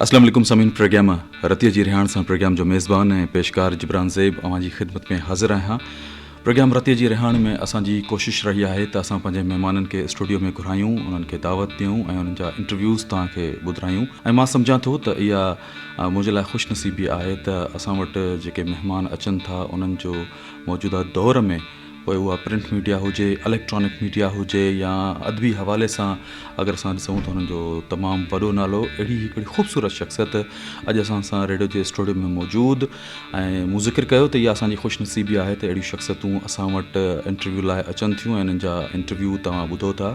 اسلام عليڪم سامعين پروگرام رتيء جي رهاڻ سان پروگرام جو ميزبان ۽ پيشڪار جبران زيب اوهان جي خدمت ۾ حاضر آهيان پروگرام رتيء جي رهاڻ ۾ اسان جي ڪوشش رهي آهي ته اسان پنهنجي مهمانن کي اسٽوڊيو ۾ گهرايون انهن کي دعوت ڏيون ۽ انهن جا انٽرويوز توهان کي ٻڌرايون ۽ مان سمجهان ٿو ته اها منهنجي لاء خوش نصيبي آهي ته اسان وٽ جيڪي مهمان اچن ٿا انهن جو موجوده دور ۾ پوء اها پرنٽ ميڊيا هجي، اليڪٽرانڪ ميڊيا هجي يا ادبي حوالي سان اگر اسان ڏسون ته انهن جو تمام وڏو نالو اهڙي هڪڙي خوبصورت شخصيت اڄ اسان سان ريڊيو جي اسٽوڊيو ۾ موجود ۽ مون ذڪر ڪيو ته اها اسان جي خوش نصيبي آهي ته اهڙيون شخصيتون اسان وٽ انٽرويو لاء اچن ٿيون ۽ انهن جا انٽرويو توهان ٻڌو ٿا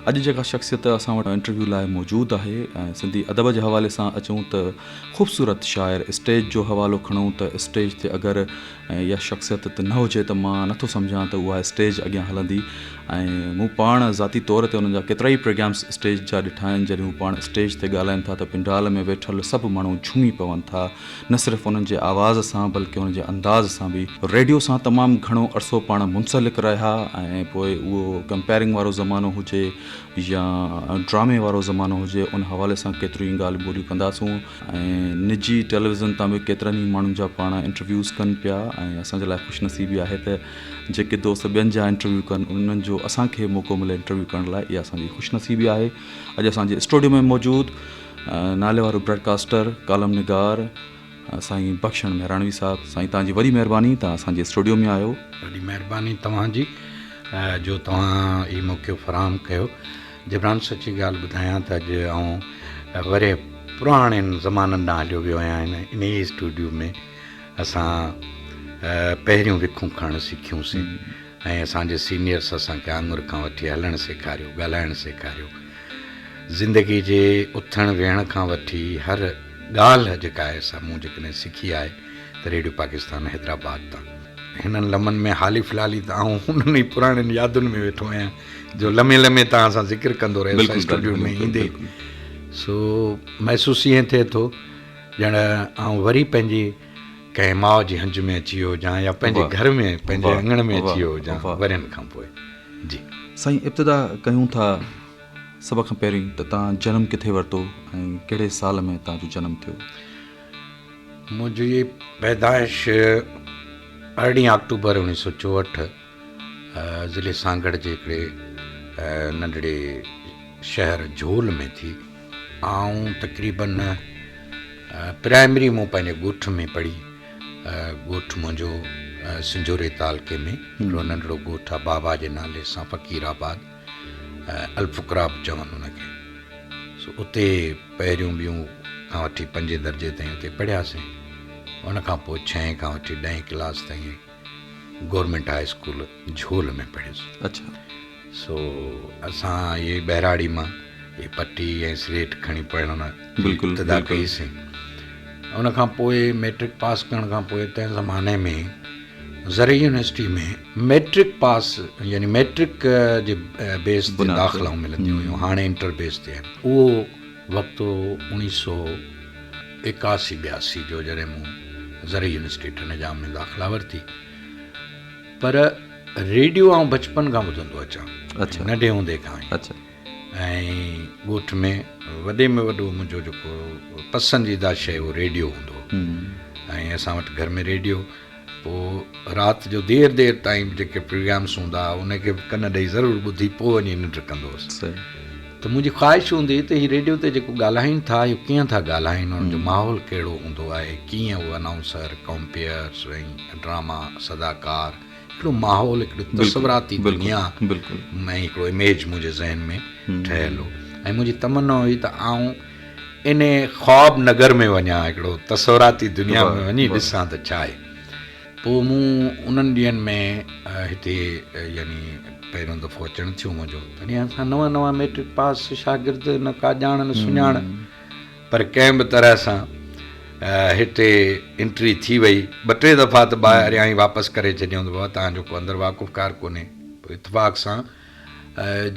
اڄ جيڪا شخصيت اسان وٽ انٽرويو لاء موجود آهي ۽ سنڌي ادب جي حوالي سان اچون ته خوبصورت شاعر اسٽيج جو حوالو کڻون ته اسٽيج تي اگر ۽ اها شخصيت ته نه هجي ته مان نٿو سمجهان ته اها اسٽيج اڳيان هلندي ۽ مون پاڻ ذاتي طور تي انهن جا ڪيترائي پروگرامس اسٽيج جا ڏٺا آهن جڏهن هو پاڻ اسٽيج تي ڳالهائن ٿا ته پنڊال ۾ ويٺل سڀ ماڻهو جهومي پون ٿا نه صرف انهن جي آواز سان بلڪه انهن جي انداز سان به ريڊيو سان تمام گهڻو عرصو پاڻ منسلڪ رهيا ۽ پوء اهو ڪمپيئرنگ وارو زمانو هجي يا ڊرامي وارو زمانو هجي ان حوالي سان ڪيتريون ئي ڳالهيون ٻولهيون ڪنداسون ۽ نجي ٽيليويزن تان به ڪيترن ئي ماڻهن جا پاڻ انٽرويوز ڪن پيا ۽ اسان جي لاء خوش نصيبي آهي ته جيڪي دوست ٻين جا انٽرويو ڪن انهن جو اسان کي موقعو ملي انٽرويو ڪرڻ لاء اها اسان جي خوش نصيبي آهي اڄ اسان جي اسٽوڊيو ۾ موجود نالي وارو براڊڪاسٽر ڪالم نگار سائين بخشڻ مهراڻوي صاحب سائين توهان جي وڏي مهرباني توهان اسان جي اسٽوڊيو ۾ آيو. وڏي مهرباني توهان جي جو توهان هي موقعو فراهم ڪيو. جبران سچي ڳالهه ٻڌايان ته اڄ آئون وري پراڻين زمانن ڏانهن هليو ويو آهيان. هن انهيء اسٽوڊيو ۾ اسان پهريون وکون کڻڻ سکيون سين ۽ اسان جي سينيئرس اسان کي آڱر کان وٺي هلڻ سيکاريو، ڳالهائڻ سيکاريو. زندگي جي اٿڻ ويهڻ کان وٺي هر ڳالهه جيڪا آهي سا مون جيڪڏهن سکي آهي ته ريڊيو پاڪستان حيدرآباد تان. هنن لمحن ۾ حالي في الحال ئي ته آئون انهن ئي پراڻين يادن ۾ ويٺو آهيان جو لمحي لمحي توهان سان ذڪر ڪندو رهيس اسٽوڊيو ۾ ايندي سو محسوس ائين ٿئي ٿو ڄڻ آئون وري پنهنجي ڪنهن ماء جي هنج ۾ اچي ويو هجان يا پنهنجي گهر ۾ پنهنجي اڱڻ ۾ اچي ويو هجان ورهين کان پوء. جي. سائين ابتدا ڪيون ٿا سڀ کان پهرين ته توهان جنم ڪٿي ورتو ۽ ڪهڙي سال ۾ توهان جو جنم ٿيو؟ منهنجي پيدائش ارڙهين آڪٽوبر اوڻيهه سو چوهٺ ضلعي سانگهڙ جي هڪڙي ننڍڙي شهر جهول ۾ ٿي. آئون تقريبن پرائمري مون پنهنجي ڳوٺ ۾ پڙهي. ڳوٺ منهنجو سنجهوري تعلقي ۾ هڪڙو ننڍڙو ڳوٺ آهي بابا جي نالي سان فقير آباد الفقراء به چون ان کي. سو اتي پهريون ٻيون کان وٺي پنجين درجي تائين اتي پڙهياسين. ان کان پوء ڇهين کان وٺي ڏهين ڪلاس تائين گورنمينٽ هاء اسڪول جهول ۾ پڙهيس. اڇا. سو اسان اهي ٻهراڙي مان اهي پٽي ۽ سليٽ کڻي پڙهڻ جي ابتدا ڪئي سين. ان کان پوء ميٽرڪ پاس ڪرڻ کان پوء تنهن زماني ۾ زرعي يونيورسٽي ۾ ميٽرڪ پاس يعني ميٽرڪ جي بيس تي داخلائون ملنديون هيون هاڻي انٽر بيس تي آهن. اهو وقت هو اوڻيهه سو ايڪاسي ٻياسي جو جڏهن مون زرعي يونيورسٽي ٽنڊوڄام ۾ داخلا ورتي پر ريڊيو آئون بچپن کان ٻڌندو اچان ننڍي هوندي کان ئي ۽ ڳوٺ ۾ وڏي ۾ وڏو منهنجو جيڪو پسنديده شيء اهو ريڊيو هوندو هو ۽ اسان وٽ گهر ۾ ريڊيو پوء رات جو دير دير تائين به جيڪي پروگرامس هوندا هئا ان کي به ڪن ڏئي ضرور ٻڌي پوء وڃي ننڊ ڪندو هوس ته منهنجي خواهش هوندي هئي ته هي ريڊيو تي جيڪو ڳالهائين ٿا اهو ڪيئن ٿا ڳالهائين انهن جو ماحول ڪهڙو هوندو آهي ڪيئن اهو انائونسر ڪمپيئرس ۽ ڊراما صداڪار هڪڙو ماحول هڪڙي تصوراتي دنيا ۽ هڪڙو اميج منهنجي ذهن ۾ ٺهيل هو ۽ منهنجي تمنا هئي ته آئون ان خواب نگر ۾ وڃان هڪڙو تصوراتي دنيا ۾ وڃي ڏسان ته ڇا آهي. پوء مون انهن ڏينهن ۾ هتي يعني پهريون دفعو اچڻ ٿيو منهنجو تڏهن اسان نوان نوان ميٽرڪ پاس شاگرد نه ڪا ڄاڻ نه سڃاڻ پر ڪنهن به طرح سان هتي انٽري ٿي وئي ٻه ٽي دفعا ته ٻاهريان ئي واپس ڪري ڇڏيائون ته بابا توهان جو ڪو اندر واقفڪار ڪونهي پوء اتفاق سان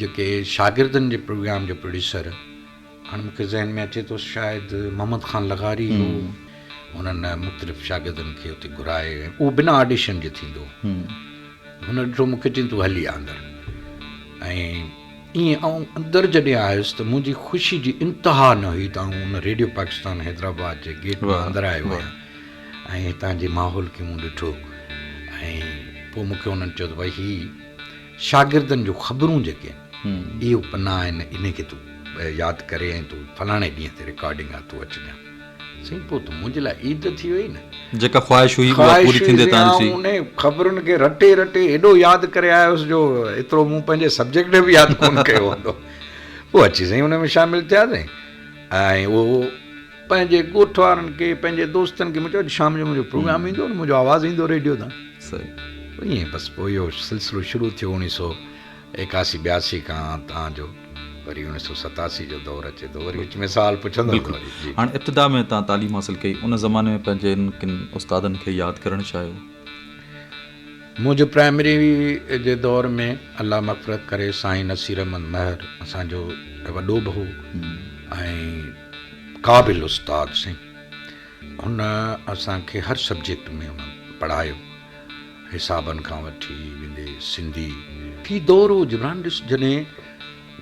جيڪي شاگردن جي پروگرام جو پروڊيوسر هاڻي مون کي ذهن ۾ اچي ٿو شايد محمد خان لغاري هو انهن مختلف شاگردن کي اتي گهرائي اهو بنا آڊيشن جي ٿيندو هو هن ڏٺو مون کي چيائين تون هلي آ اندر ۽ ائين آئون اندر جڏهن آيس ته منهنجي خوشي جي انتها نه هئي ته آئون ان ريڊيو پاڪستان حيدرآباد جي گيٽ مان اندر آيو آهيان ۽ هتان جي ماحول کي مون ڏٺو ۽ پوء مون کي انهن چيو ته ڀائي هي شاگردن جون خبرون جيڪي آهن اهو پنا آهن انهي کي تون ياد ڪري ۽ تون فلاڻي ڏينهن تي رڪارڊنگ آهي تون اچجان. سائين پوء ته منهنجي لاء عيد ٿي وئي نه. جيڪا خواهش هئي اها پوري ٿيندي تان ڏسي. آئون انهي خبرن کي رٽي رٽي ايڏو ياد ڪري آيس جو ايترو مون پنهنجي سبجيڪٽ ۾ به ياد ڪونه ڪيو هوندو. پوء اچي سائين ان ۾ شامل ٿياسين ۽ اهو پنهنجي ڳوٺ وارن کي پنهنجي دوستن کي مون چيو اڄ شام جو منهنجو پروگرام ايندو نه منهنجو آواز ايندو ريڊيو تان. صحيح. ائين بس پوء اهو سلسلو شروع ٿيو اوڻيهه سو ايڪاسي ٻياسي کان تان جو وري اوڻيهه سو ستاسي جو دور اچي ٿو وري وچ ۾ سوال پڇندو بلڪل هاڻ ابتدا ۾ تان تعليم حاصل ڪئي ان زماني ۾ پنهنجي ان ڪن استادن کي ياد ڪرڻ چاهيو. منهنجو پرائمري جي دور ۾ الله مغفرت ڪري سائين نصير احمد مهر اسان جو وڏو به هو ۽ قابل استاد سائين هن اسان کي هر سبجيڪٽ ۾ هن پڙهايو حسابن کان وٺي ويندي سنڌي. هي دور هو جبران ڏس جڏهن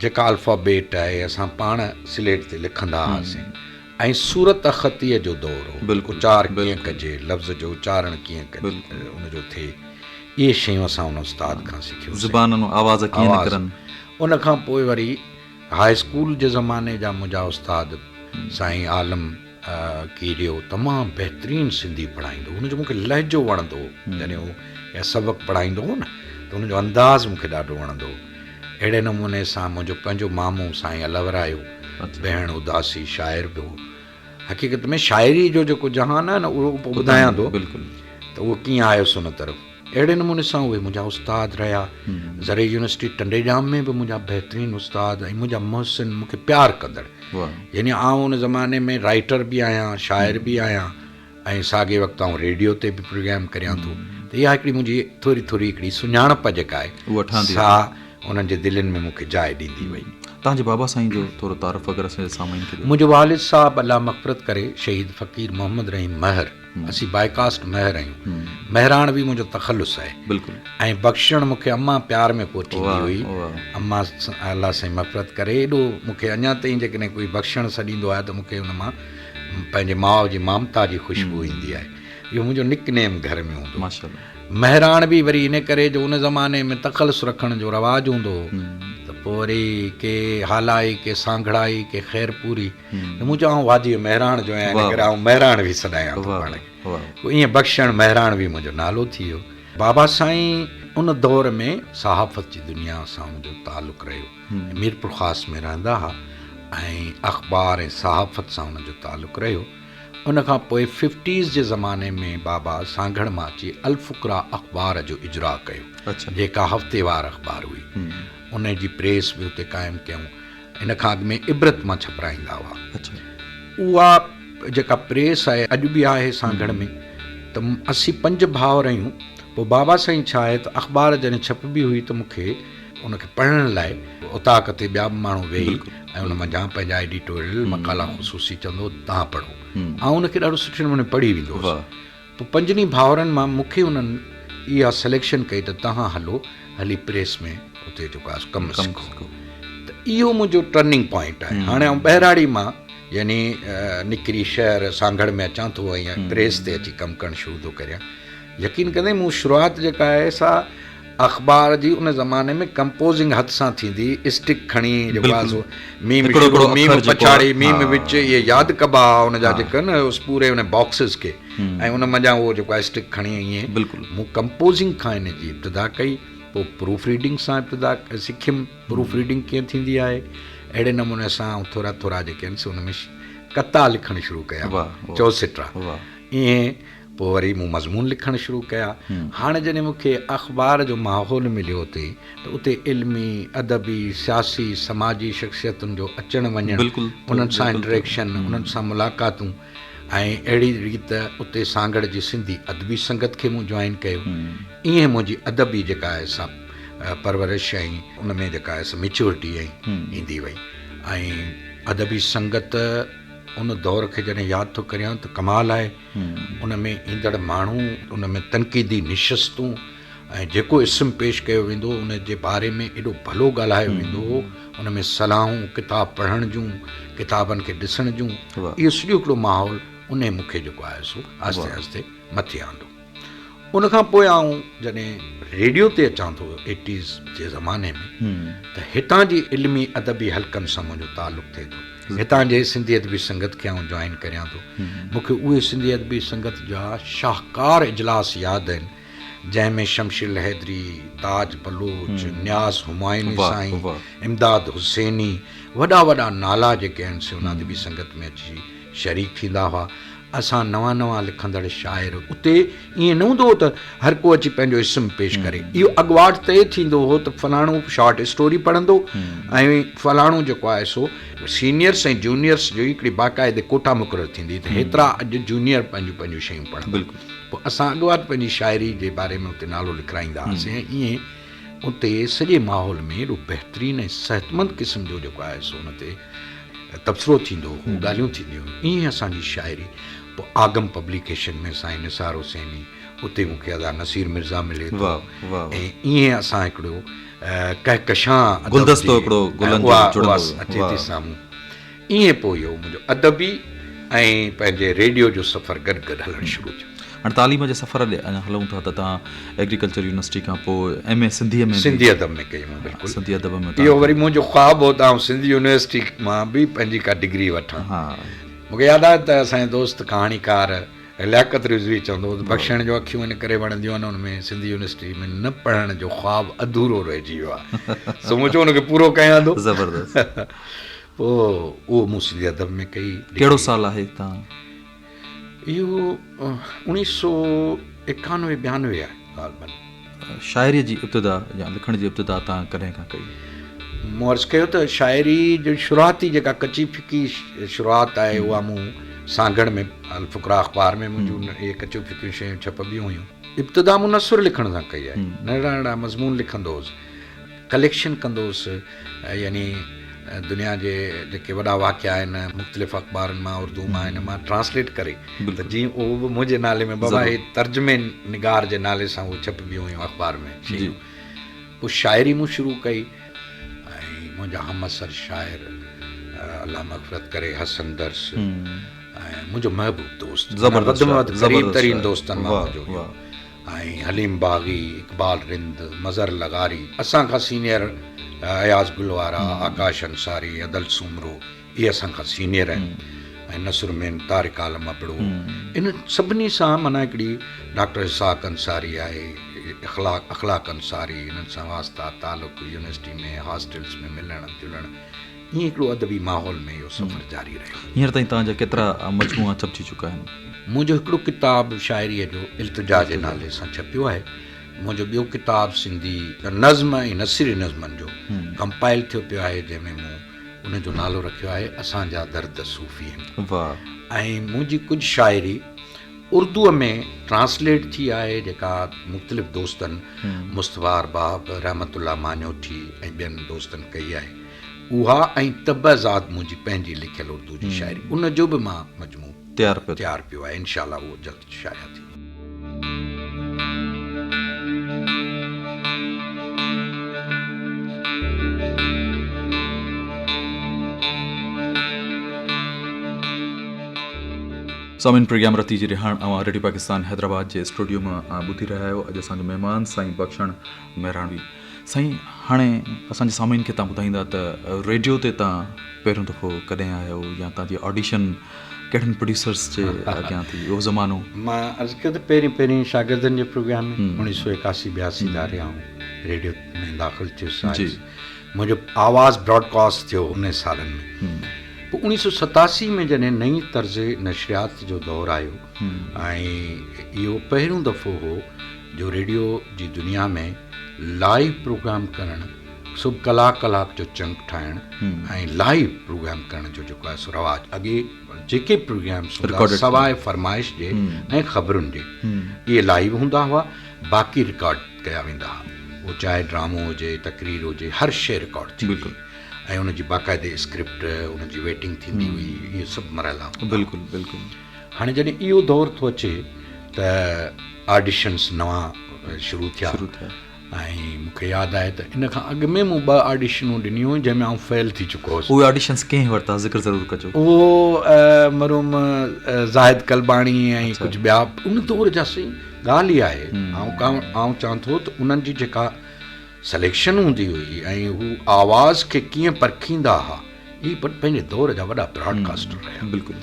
جيڪا الفابيٽ آهي اسان پاڻ سليٽ تي لکندا هئاسين ۽ صورت خطيء جو دور هو اچار ڪيئن ڪجي لفظ جو اچارڻ ڪيئن ڪجي ان جو ٿئي اهي شيون اسان ان استاد کان سکيوسين. زبان مان آواز ڪيئن نڪرن. ان کان پوء وري هاء اسڪول جي زماني جا منهنجا استاد سائين عالم ڪيريو تمام بهترين سنڌي پڙهائيندو هو ان جو مون کي لهجو وڻندو هو جڏهن هو يا سبق پڙهائيندو هو نه ته ان جو انداز مون کي ڏاڍو وڻندو هو اهڙي نموني سان منهنجو پنهنجو مامو سائين الهورايو بهڻ اداسي شاعر به هو حقيقت ۾ شاعري جو جيڪو جهان آهي نه اهو پوء ٻڌايان ٿو بلڪل ته اهو ڪيئن آيس ان طرف اهڙي نموني سان اهي منهنجا استاد رهيا زرعي يونيورسٽي ٽنڊي ڄام ۾ به منهنجا بهترين استاد ۽ منهنجا محسن مون کي پيار ڪندڙ يعني آئون ان زماني ۾ رائٽر به آهيان شاعر به آهيان ۽ ساڳي وقت آئون ريڊيو تي به پروگرام ڪريان ٿو ته اها هڪڙي منهنجي ٿوري ٿوري هڪڙي سڃاڻپ جيڪا آهي سا انهن جي دلين ۾ مون کي جاء ڏيندي وئي. توهان جي بابا سائين جو ٿورو تعارف اگر اسان جي سامعين کي ڏيو. منهنجو والد صاحب الله مغفرت ڪري شهيد فقير محمد رحيم مهر اسين بائي ڪاسٽ مهر آهيون مهراڻ به منهنجو تخلص آهي بلڪل ۽ بخشڻ مون کي امان پيار ۾ ڪوٺيندي هئي امان الله سائين مغفرت ڪري ايڏو مون کي اڃا تائين جيڪڏهن ڪوئي بخشڻ سڏيندو آهي ته مون کي ان مان پنهنجي ماء جي مامتا جي خوشبو ايندي آهي. اهو منهنجو نڪ نيم گهر ۾ هوندو هو. مهراڻ به وري ان ڪري جو ان زماني ۾ تخلص رکڻ جو رواج هوندو هو ته پوء وري ڪي هالائي، ڪي سانگهڙائي، ڪي خيرپوري ته مون چيو آئون واديء مهراڻ جو آهيان ان ڪري آئون مهراڻ به سڏايان ٿو پاڻ کي. پوء ائين بخشڻ مهراڻ به منهنجو نالو ٿي ويو. بابا سائين ان دور ۾ صحافت جي دنيا سان منهنجو تعلق رهيو. ميرپورخاص ۾ رهندا ها ۽ اخبار ۽ صحافت سان انهن جو تعلق رهيو. ان کان پوء ففٽيز جي زماني ۾ بابا سانگهڙ مان اچي الفقراء اخبار جو اجراء ڪيو جيڪا هفتيوار اخبار هئي. ان جي پريس به اتي قائم ڪيائون. ان کان اڳ ۾ عبرت مان ڇپرائيندا هئا. اها جيڪا پريس آهي اڄ به آهي سانگهڙ ۾ ته اسين پنج ڀائر آهيون. پوء بابا سائين ڇا آهي ته اخبار جڏهن ڇپبي هئي ته مون کي ان کي پڙهڻ لاء اوطاق تي ٻيا به ماڻهو ويهي ۽ ان منجهان پنهنجا ايڊيٽوريل مقالا خصوصي چوندو هو توهان پڙهو. آئون ان کي ڏاڍو سٺي نموني پڙهي ويندو هوس. پوء پنجني ڀائرن مان مون کي انهن اها سليڪشن ڪئي ته توهان هلو هلي پريس ۾ اتي جيڪو آهي ڪم سکو. ته اهو منهنجو ٽرننگ پوائنٽ آهي. هاڻي آئون ٻهراڙي مان يعني نڪري شهر سانگهڙ ۾ اچان ٿو ۽ پريس تي اچي ڪم ڪرڻ شروع ٿو ڪريان. يقين ڪندين مون شروعات جيڪا آهي سا اخبار جي ان زماني ۾ ڪمپوزنگ هٿ سان ٿيندي اسٽڪ کڻي جيڪو آهي سو ميم شروع ميم پڇاڙي ميم وچ اهي ياد ڪبا هئا ان جا جيڪا نه اس پوري ان باڪسز کي ۽ ان منجهان اهو جيڪو آهي اسٽڪ کڻي ائين بلڪل مون ڪمپوزنگ کان ان جي ابتدا ڪئي پوء پروف ريڊنگ سان ابتدا سکيم پروف ريڊنگ ڪيئن ٿيندي آهي اهڙي نموني سان آئون ٿورا ٿورا جيڪي آهن سي ان ۾ قطعا لکڻ شروع ڪيا چوسٽا ائين پوء وري مون مضمون لکڻ شروع ڪيا. هاڻي جڏهن مون کي اخبار جو ماحول مليو اتي ته اتي علمي، ادبي، سياسي، سماجي شخصيتن جو اچڻ وڃڻ، انهن سان انٽريڪشن، انهن سان ملاقاتون ۽ اهڙي ريت اتي سانگهڙ جي سنڌي ادبي سنگت کي مون جوائن ڪيو. ائين منهنجي ادبي جيڪا آهي سا پرورش ۽ ان ۾ جيڪا آهي سا ميچوئرٽي ايندي وئي ۽ ادبي سنگت ان دور کي جڏهن ياد ٿو ڪريان ته ڪمال آهي. ان ۾ ايندڙ ماڻهو، ان ۾ تنقيدي نشستون ۽ جيڪو اسم پيش ڪيو ويندو هو ان جي باري ۾ ايڏو ڀلو ڳالهايو ويندو هو، ان ۾ صلاحون، ڪتاب پڙهڻ جون، ڪتابن کي ڏسڻ جون، اهو سڄو هڪڙو ماحول انهي مون کي جيڪو آهي سو آهستي آهستي مٿي آندو. ان کان پوء آئون جڏهن ريڊيو تي اچان ٿو ايٽيز جي زماني ۾ ته هتان جي علمي ادبي حلقن سان منهنجو تعلق ٿئي ٿو. هتان جي سنڌي ادبي سنگت کي آئون جوائن ڪريان ٿو. مون کي اهي سنڌي ادبي سنگت جا شاهڪار اجلاس ياد آهن جنهن ۾ شمشير الحيدري، تاج بلوچ، نياز همايوني سائين، امداد حسيني وڏا وڏا نالا جيڪي آهن سي ان ادبي سنگت ۾ اچي شريڪ ٿيندا هئا. اسان نوان نوان لکندڙ شاعر اتي ائين نه هوندو هو ته هر ڪو اچي پنهنجو اسم پيش ڪري. اهو اڳواٽ طئي ٿيندو هو ته فلاڻو شارٽ اسٽوري پڙهندو ۽ فلاڻو جيڪو آهي سو سينيئرس ۽ جونيئرس جو هڪڙي باقاعدي ڪوٽا مقرر ٿيندي ته هيترا اڄ جونيئر پنهنجون پنهنجون شيون پڙهندا. پوء اسان اڳواٽ پنهنجي شاعري جي باري ۾ اتي نالو لکرائيندا هئاسين ۽ ائين اتي سڄي ماحول ۾ ايڏو بهترين ۽ صحتمند قسم جو جيڪو آهي سو ان تي تبصرو ٿيندو هو، ڳالهيون ٿينديون هيون. ائين اسان جي شاعري پوء آگم پبليڪيشن ۾ سائين نثار حسيني، اتي مون کي ادا نصير مرزا ملي ٿو ۽ ائين اسان هڪڙو ڪهڪشان ادب جي اها اچي ٿي سامهون. ائين پوء اهو منهنجو ادبي ۽ پنهنجي ريڊيو جو سفر گڏ گڏ هلڻ شروع ٿيو. هاڻي تعليم جي سفر ڏي اڃا هلون ٿا ته توهان ايگريڪلچر يونيورسٽي کان پوء ايم اي سنڌيء ۾ سنڌي ادب ۾ ڪئي مون بلڪل سنڌي ادب ۾ اهو وري منهنجو خواب هو ته آئون سنڌ يونيورسٽي مان به پنهنجي ڪا ڊگري وٺان. مون کي ياد آهي ته اسان جو دوست ڪهاڻيڪار لياقت رضوي چوندو هو ته بخشڻ جو اکيون ان ڪري وڻنديون آهن ان ۾ سنڌ يونيورسٽي ۾ نه پڙهڻ جو خواب اڌورو رهجي ويو آهي سو مون چيو ان کي پورو ڪيان ٿو. زبردست. پوء اهو مون سنڌي ادب ۾ ڪئي. ڪهڙو سال آهي تان؟ اهو اوڻيهه سو ايڪانوي ٻيانوي آهي غالباً. شاعريء جي ابتدا يا لکڻ جي ابتدا تان ڪڏهن کان ڪئي؟ مون عرض ڪيو ته شاعري جي شروعاتي جيڪا ڪچي ڦڪي شروعات آهي اها مون سانگهڙ ۾ الفقراء اخبار ۾ منهنجون اهي ڪچيون ڦڪيون شيون ڇپبيون هيون. ابتدا مون نثر لکڻ سان ڪئي آهي. ننڍڙا ننڍڙا مضمون لکندو هوس. ڪليڪشن ڪندو هوس يعني دنيا جي جيڪي وڏا واقعا آهن مختلف اخبارن مان اردو مان هن مان ٽرانسليٽ ڪري ته جيئن اهو به منهنجي نالي ۾ بابا هي ترجمي نگار جي نالي سان اهو ڇپبيون هيون اخبار ۾ شيون پوء شاعري مون شروع ڪئي ۽ منهنجا همعصر شاعر الله مغفرت ڪري حسن درس ۽ منهنجو محبوب دوست وڌ ۾ وڌ قريب ترين دوستن مان منهنجو ۽ حليم باغي، اقبال رند، مظهر لغاري، اسان کان سينيئر اياز گل وارا، آڪاش انصاري، ادل سومرو اهي اسان کان سينيئر آهن ۽ نصر مين، طارق عالم ابڙو انهن سڀني سان معنيٰ هڪڙي ڊاڪٽر اسحاق انصاري آهي، اخلاق اخلاق انصاري انهن سان واسطا تعلق يونيورسٽي ۾ هاسٽلس ۾ ملڻ جلڻ ائين هڪڙو ادبي ماحول ۾ اهو سفر جاري رهيو. هينئر تائين توهان جا ڪيترا مجموعا ڇپجي چڪا آهن؟ منهنجو هڪڙو ڪتاب شاعريء جو التجا جي نالي سان ڇپيو آهي. منهنجو ٻيو ڪتاب سنڌي نظم ۽ نثري نظمن جو ڪمپائل ٿيو پيو آهي، جنهن ۾ مون ان جو نالو رکيو آهي اسان جا درد صوفي آهن. ۽ منهنجي ڪجهه شاعري اردوء ۾ ٽرانسليٽ ٿي آهي جيڪا مختلف دوستن مصطفيٰ ارباب، رحمت الله ماڃوٺي ۽ ٻين دوستن ڪئي آهي. اها ۽ طبع ذات منهنجي پنهنجي لکيل اردو جي شاعري ان جو به مان مجموعو تيار پيو آهي انشاء الله اهو جلد شايع ٿيندو. سامعين پروگرام رتي جي رهاڻ اوهان ريڊيو پاڪستان حيدرآباد جي اسٽوڊيو مان ٻڌي رهيا آهيو اڄ اسان جو مهمان سائين بخشڻ مهراڻوي سائين هاڻي اسان جي سامعين کي تان ٻڌائيندا ته ريڊيو تي تان پهريون دفعو ڪڏهن آيو يا تان جي آڊيشن ڪهڙن پروڊيوسرس جي اڳيان ٿي اهو زمانو. مان عرض ڪيو ته پهرين پهرين شاگردن جي پروگرام ۾ اوڻيهه سو ايڪاسي ٻياسي ڌاري آئون ريڊيو ۾ داخل ٿيس آيس منهنجو آواز براڊڪاسٽ ٿيو انهن سالن ۾ پوء اوڻيهه سو ستاسي ۾ جڏهن نئين طرز نشريات جو دور آيو ۽ اهو پهريون دفعو هو جو ريڊيو جي دنيا ۾ لائيو پروگرام ڪرڻ سو ڪلاڪ ڪلاڪ جو چنڪ ٺاهڻ ۽ لائيو پروگرام ڪرڻ جو جيڪو آهي سو رواج اڳي جيڪي پروگرامس هوندا سواء فرمائش جي ۽ خبرن جي اهي لائيو هوندا هئا باقي رڪارڊ ڪيا ويندا هئا اهو چاهي ڊرامو هجي تقرير هجي هر شيء رڪارڊ ٿيندي هئي ۽ ان جي باقاعدي اسڪرپٽ ان جي ويٽنگ ٿيندي هئي اهي سڀ مرحلا هوندا بلڪل بلڪل هاڻي جڏهن اهو دور ٿو اچي ته آڊيشنس نوان شروع ٿيا ۽ مون کي ياد آهي ته ان کان اڳ ۾ مون ٻه آڊيشنون ڏنيون هيون جنهن ۾ آئون فيل ٿي چڪو هوس. اهي آڊيشنس ڪنهن ورتا ذڪر ضرور ڪجو. اهو مرحوم زاهد قلباڻي ۽ ڪجهه ٻيا ان دور جا سائين ڳالهه اها آهي آئون آئون چوان ٿو ته انهن جي جيڪا سليڪشن هوندي هئي ۽ هو آواز کي ڪيئن پرکيندا ها هي پنهنجي دور جا وڏا براڊ ڪاسٽر رهيا. بلڪل.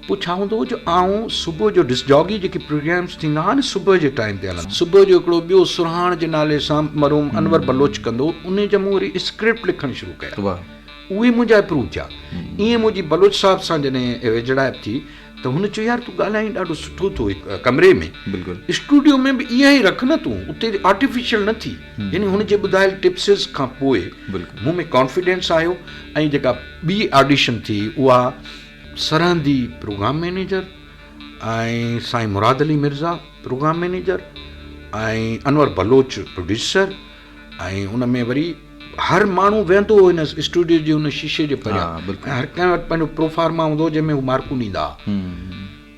پوء ڇا هوندو هو جو آئون صبح جو ڊسڪ جاڪي جيڪي پروگرامس ٿيندا هئا نه صبح جي ٽائيم تي هلندا صبح جو هڪڙو ٻيو سرهاڻ جي نالي سان مرحوم انور بلوچ ڪندو هو انهي جا مون وري اسڪرپٽ لکڻ شروع ڪيا اهي منهنجا اپروو ٿيا ائين منهنجي بلوچ صاحب سان جڏهن ويجهڙائپ ٿي ته هن چيو يار تون ڳالهائين ڏاڍو سٺو ٿو هڪ ڪمري ۾ بلڪل اسٽوڊيو ۾ به اها ئي رک نه تون اتي آرٽيفيشل نه ٿي يعني هن جي ٻڌايل ٽپسز کان پوء مون ۾ ڪانفيڊنس آيو ۽ جيڪا ٻي آڊيشن ٿي اها سرهندي پروگرام مئنيجر ۽ سائين Murad Ali Mirza programme manager ۽ Anwar Baloch producer ۽ ان ۾ وري هر ماڻهو ويهندو هو ان اسٽوڊيو جي ان شيشي جي پريان ۽ هر ڪنهن وٽ پنهنجو پروفارما هوندو هو جنهن ۾ هو مارڪون ڏيندا هئا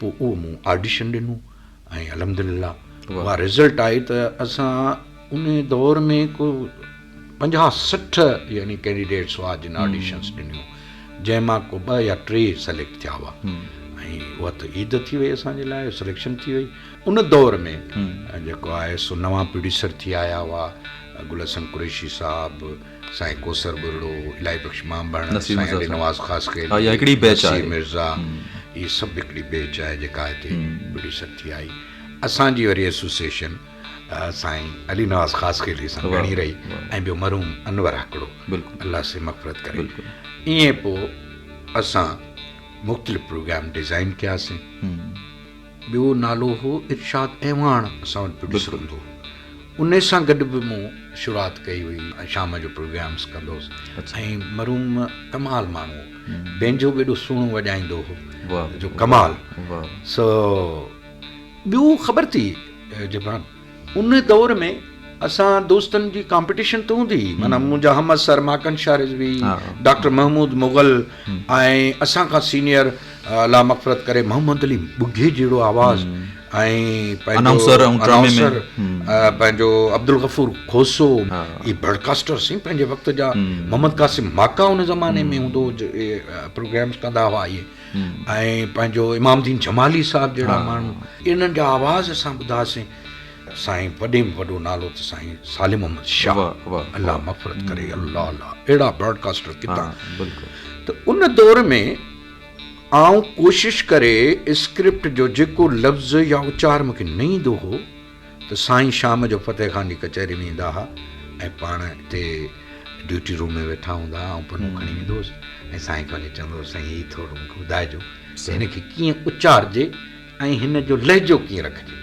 پوء اهو مون آڊيشن ڏنو ۽ الحمدلله اها رزلٽ آئي ته اسان ان دور ۾ ڪو پنجاهه 60 يعني ڪينڊيڊيٽس هئا جن آڊيشنس ڏنيون جنهن مان ڪو ٻه يا ٽي سليڪٽ ٿيا هئا ۽ اها ته عيد ٿي وئي اسان جي لاء سليڪشن ٿي وئي ان دور ۾ جيڪو آهي سو نوان پروڊيوسر ٿي آيا هئا گل حسن قريشي صاحب سائين ڪوثر ٻرڙو الاهي بخش مانڀڻ سائين علي نواز خاصخيلي نصير مرزا اهي سڀ هڪڙي بيچ آهي جيڪا هتي پروڊيوسر ٿي آئي اسان جي وري ايسوسيئيشن سائين علي نواز خاصخيلي سان گهڻي رهي ۽ ٻيو مرحوم انور هڪڙو الله سي مغفرت ڪري ائين پوء اسان مختلف پروگرام ڊزائن ڪياسين ٻيو نالو هو ارشاد اعواڻ اسان وٽ پروڊيوسر هوندو هو ان سان گڏ به مون شروعات ڪئي هئي شام جو پروگرامس ڪندو هوس ۽ مرحوم ڪمال ماڻهو هو بينجو به ايڏو سهڻو وڄائيندو هو جو ڪمال سو ٻيو خبر ٿي جبران ان دور ۾ اسان دوستن جي ڪامپيٽيشن ته هوندي هئي معنيٰ منهنجا همعصر ماڪن شاهه رضوي ڊاڪٽر محمود مغل ۽ اسان کان سينيئر الله مغفرت ڪري محمد علي ٻگهي جهڙو آواز ۽ پنهنجو انائونسر پنهنجو عبدالغفور کوسو اهي براڊڪاسٽر سين پنهنجي وقت جا محمد قاسم ماڪا ان زماني ۾ هوندو هو پروگرامس ڪندا هئا اهي ۽ پنهنجو امام الدين جمالي صاحب جهڙا ماڻهو انهن جا آواز اسان ٻڌاسين سائين وڏي ۾ وڏو نالو ته سائين صالح محمد شاهه الله مغفرت ڪري الله الله اهڙا براڊڪاسٽر ڪٿان ته ان دور ۾ آئون ڪوشش ڪري اسڪرپٽ جو جيڪو لفظ يا اچار مونکي نه ايندو هو ته سائين شام جو فتح خان جي ڪچهري ۾ ايندا ها ۽ پاڻ اتي ڊيوٽي روم ۾ ويٺا هوندا ها آئون پنو کڻي ويندو هوس ۽ سائين کي وڃي چوندو هوس سائين هي ٿورو مونکي ٻڌائجو ته هن کي ڪيئن اچارجي ۽ هن جو لهجو ڪيئن رکجي